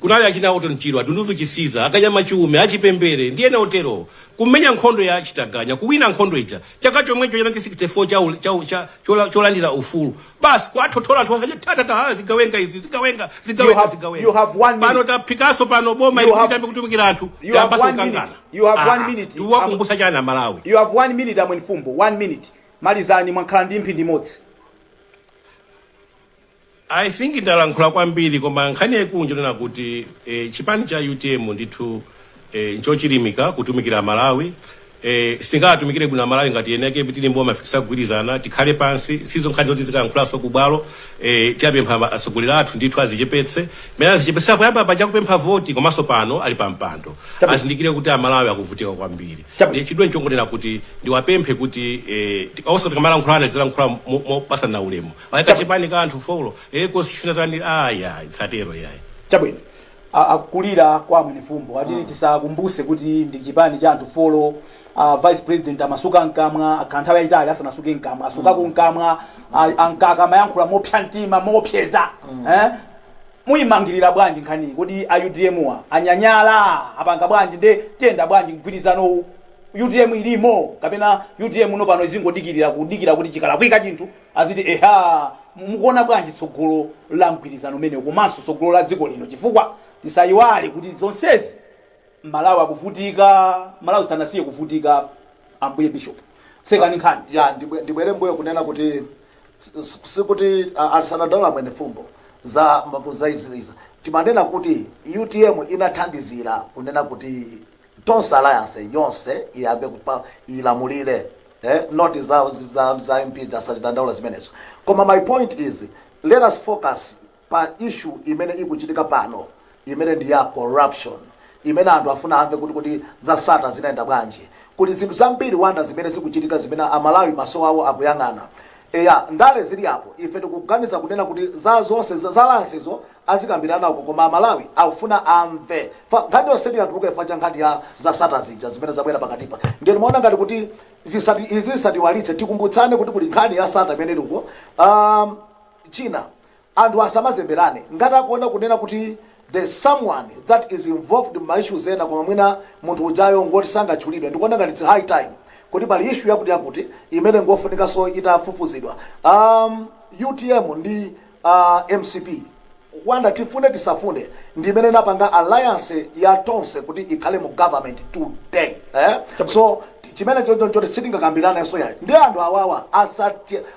Kunali achina Orton Chirwa, Dunduzu Chisiza, Akanyama Chiume, Achipembere ndi ena otero, kumenya nkhondo ya chitaganya, kuwina nkhondo ija chaka chomwecho cha 1964 cholandira ufulu. Basi, kwathothola anthu akaja tatata, zigawenga izi, zigawenga, zigawenga, zigawenga. You have one minute. Pano taphikaso pano boma ili kuti kutumikira anthu, You have tiyambaso one kukangana. minute. You have one minute. Tiwakumbutsa chani Amalawi? You have one minute, a Mwenifumbo, one minute. Malizani, mwakhala ndi mphindi imodzi. I think ndalankhula kwambiri, koma nkhani yaikulu njonena kuti chipani cha UTM ndithu nchochilimika kutumikira Malawi. Sitingatumikire bwino Malawi ngati yeneke tili mboma tisagwirizana. Tikhale pansi, sizo nkhani zoti zikayankhulanso kubwalo. Tiyapempha atsogoleri athu ndithu azichepetse mene azichepetsera poyamba paja kupempha voti, komanso pano ali pa mpando, azindikire kuti Amalawi akuvutika kwambiri. Chidwe nchongonena kuti ndiwapemphe kuti onse tikamalankhulana tizilankhula mopasana ulemu. Ayika chipani ka anthu four, constitution tani, aya tsatero yayi. Chabwino. Akulira kwa Mwenifumbo atili tisakumbuse kuti ndi chipani cha anthu four. Vice president amasuka mkamwa, akhala nthawi yayitali asanasuke mkamwa, asukako mkamwa, ankaka amayankhula mopsa mtima, mopseza, eh? Muyimangirira bwanji nkhaniyi? Kodi a UTM wa anyanyala, apanga bwanji? Nde tiyenda bwanji mgwirizano? UTM ilimo kapena UTM uno pano izingodikirira, kudikira kuti chikalakwika chinthu aziti eha? Mukuona bwanji tsogolo la mgwirizano umenewu komanso tsogolo la dziko lino? Chifukwa tisayiwale kuti zonsezi Malawi akuvutika, Malawi sanasiye kuvutika. Ambuye Bishop, tsekani nkhani. Ya, ndibwere mbuyo kunena kuti sikuti asanadandaula Mwenifumbo za izi izi. Timanena kuti UTM inathandizira kunena kuti Tonse Alliance yonse iyambe kupa ilamulire, not za MP, zasachidandaula zimenezo. Koma my point is, let us focus pa issue imene ikuchitika pano, imene ndi ya corruption, imene anthu afuna amve kuti za Sattar zinayenda bwanji. Kuli zinthu zambiri, Wanda, zimene zikuchitika, zimene Amalawi maso awo akuyang'ana. Eya, ndale zili apo. Ife tikuganiza kunena kuti za zonse za alliancezo azikambirana uko, koma Amalawi akufuna amve. Nkhani yonse yatuluka ifa cha nkhani ya za Sattar zija zimene zabwera pakatipa. Ndiye timaona ngati kuti izi zisatiwalitse, tikumbutsane kuti kuli nkhani ya Sattar imene iliko. China, anthu asamazemberane. Ngati akuona kunena kuti there's someone that is involved ma issues ena, koma mwina munthu ujayo ngoti sangatchulidwe, ndikuona ngati it's high time kuti pali issue yakuti yakuti imene ngofunikanso itafufuzidwa. UTM ndi MCP, Wanda, tifune tisafune, ndi imene inapanga alliance ya Tonse kuti ikhale mu government today, eh? So chimene chocho choti sitingakambiraneso yayi ndi anthu awawa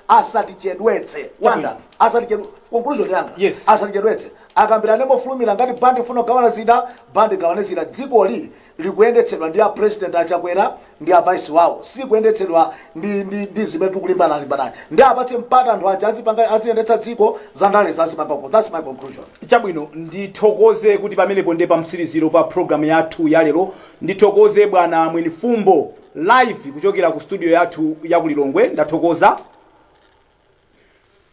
asatichedwetse, Wanda, asatichedwe. Conclusion yanga, asatichedwetse, akambirane mofulumira. Ngati bandi ifuna kugawana zida, bandi gawane zida. Dzikoli likuyendetsedwa ndi a President Achakwera ndi a vice wawo, sikuyendetsedwa ndi zimene tikulimbana limbanayi. Ndi apatse mpata anthu aja azipanga, aziyendetsa dziko, za ndale azipanga uko. That's my conclusion. Chabwino, ndithokoze kuti pamenepo ndiye pamtsiriziro pa programu yathu ya lero. Ndithokoze bwana Mwenifumbo live kuchokera ku studio yathu ya kulilongwe, ndathokoza.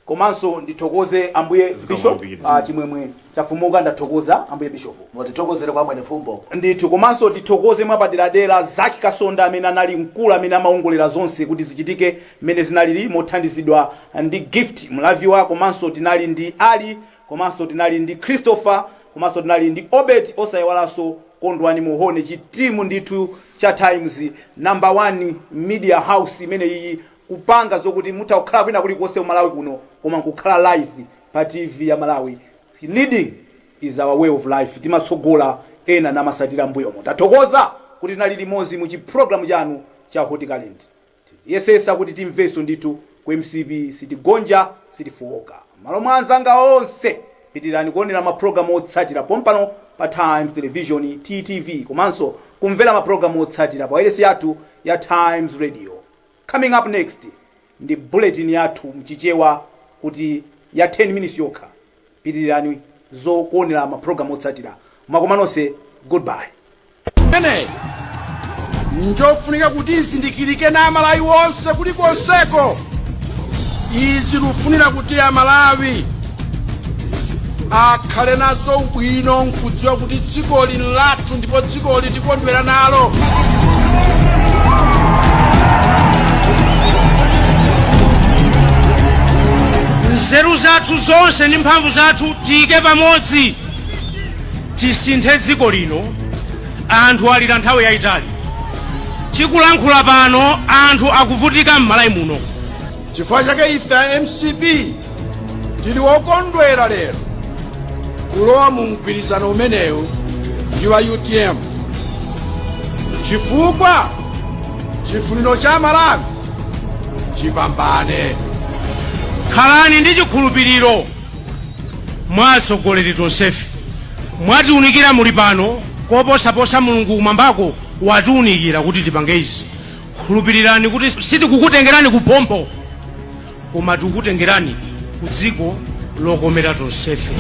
Komanso ndithokoze ambuye Zikomo Bishop kwambiri. Chimwemwe Chafumuka, ndathokoza ambuye Bishop. Mutithokozere kwa Mwenifumbo. Ndithu. Komanso tithokoze mwapaderadera Zaki Kasonda amene anali mkulu amene amaongolera zonse kuti zichitike mmene zinalili, mothandizidwa ndi Gift Mlaviwa. Komanso tinali ndi Ali, komanso tinali ndi Christopher, komanso tinali ndi Obert, osayiwalanso Kondwani Muhone. Chitimu ndithu cha Times, number one media house imene iyi kupanga zokuti mutha kukhala kwina kulikonse ku Malawi kuno koma nkukhala live pa TV ya Malawi. Leading is our way of life, timatsogola ena namasatira mbuyomo. Tathokoza kuti tinali limodzi mu chiprogramu chanu cha Hot Current. Yesesa kuti timvenso ndithu ku MCP, sitigonja, sitifowoka. Malo mwa anzanga onse, pitirani kuonera mapulogalamu otsatira pompano pa Times Television, TTV, komanso kumvera mapulogalamu otsatira pa wailesi yathu ya Times Radio. Coming up next ndi bulletin yathu mchichewa kuti ya 10 minutes yokha. Pitirirani zokuonera mapulogalamu otsatira. Mwakoma nonse, goodbye. Imeneyi njofunika kuti izindikirike na Amalawi wonse kulikonseko. Izi lufunira kuti Amalawi akhale nazo ubwino nkudziwa kuti dzikoli lathu ndipo dzikoli tikondwera nalo. Nzeru zathu zonse ndi mphamvu zathu tiyike pamodzi. Tisinthe dziko lino. Anthu alira nthawi yayitali. Tikulankhula pano, anthu akuvutika m'Malawi muno. Chifukwa chake ife a MCP tili wokondwera lero kulowa mu mgwirizano umenewu ndi wa UTM, chifukwa chifuniro cha Malawi chipambane. Khalani ndi chikhulupiriro mwa atsogoleri tonsefe. Mwatiunikira muli pano koposaposa Mulungu kumwambako watiunikira kuti tipange izi. Khulupirirani kuti sitikukutengerani ku pompo, koma tikukutengerani ku dziko lokomera tonsefe.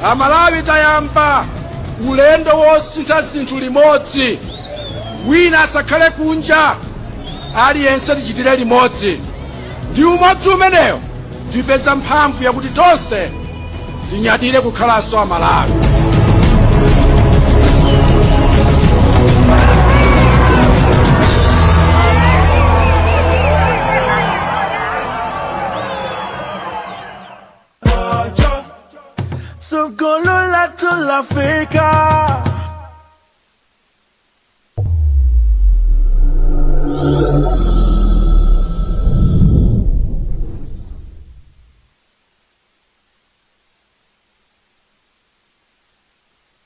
Amalawi, tayamba ulendo wosintha zinthu limodzi. Wina asakhale kunja, aliyense tichitire limodzi. Ndi umodzi umenewo tipeza mphamvu yakuti tonse tinyadire kukhalanso Amalawi. Tsogolo lathu lafika.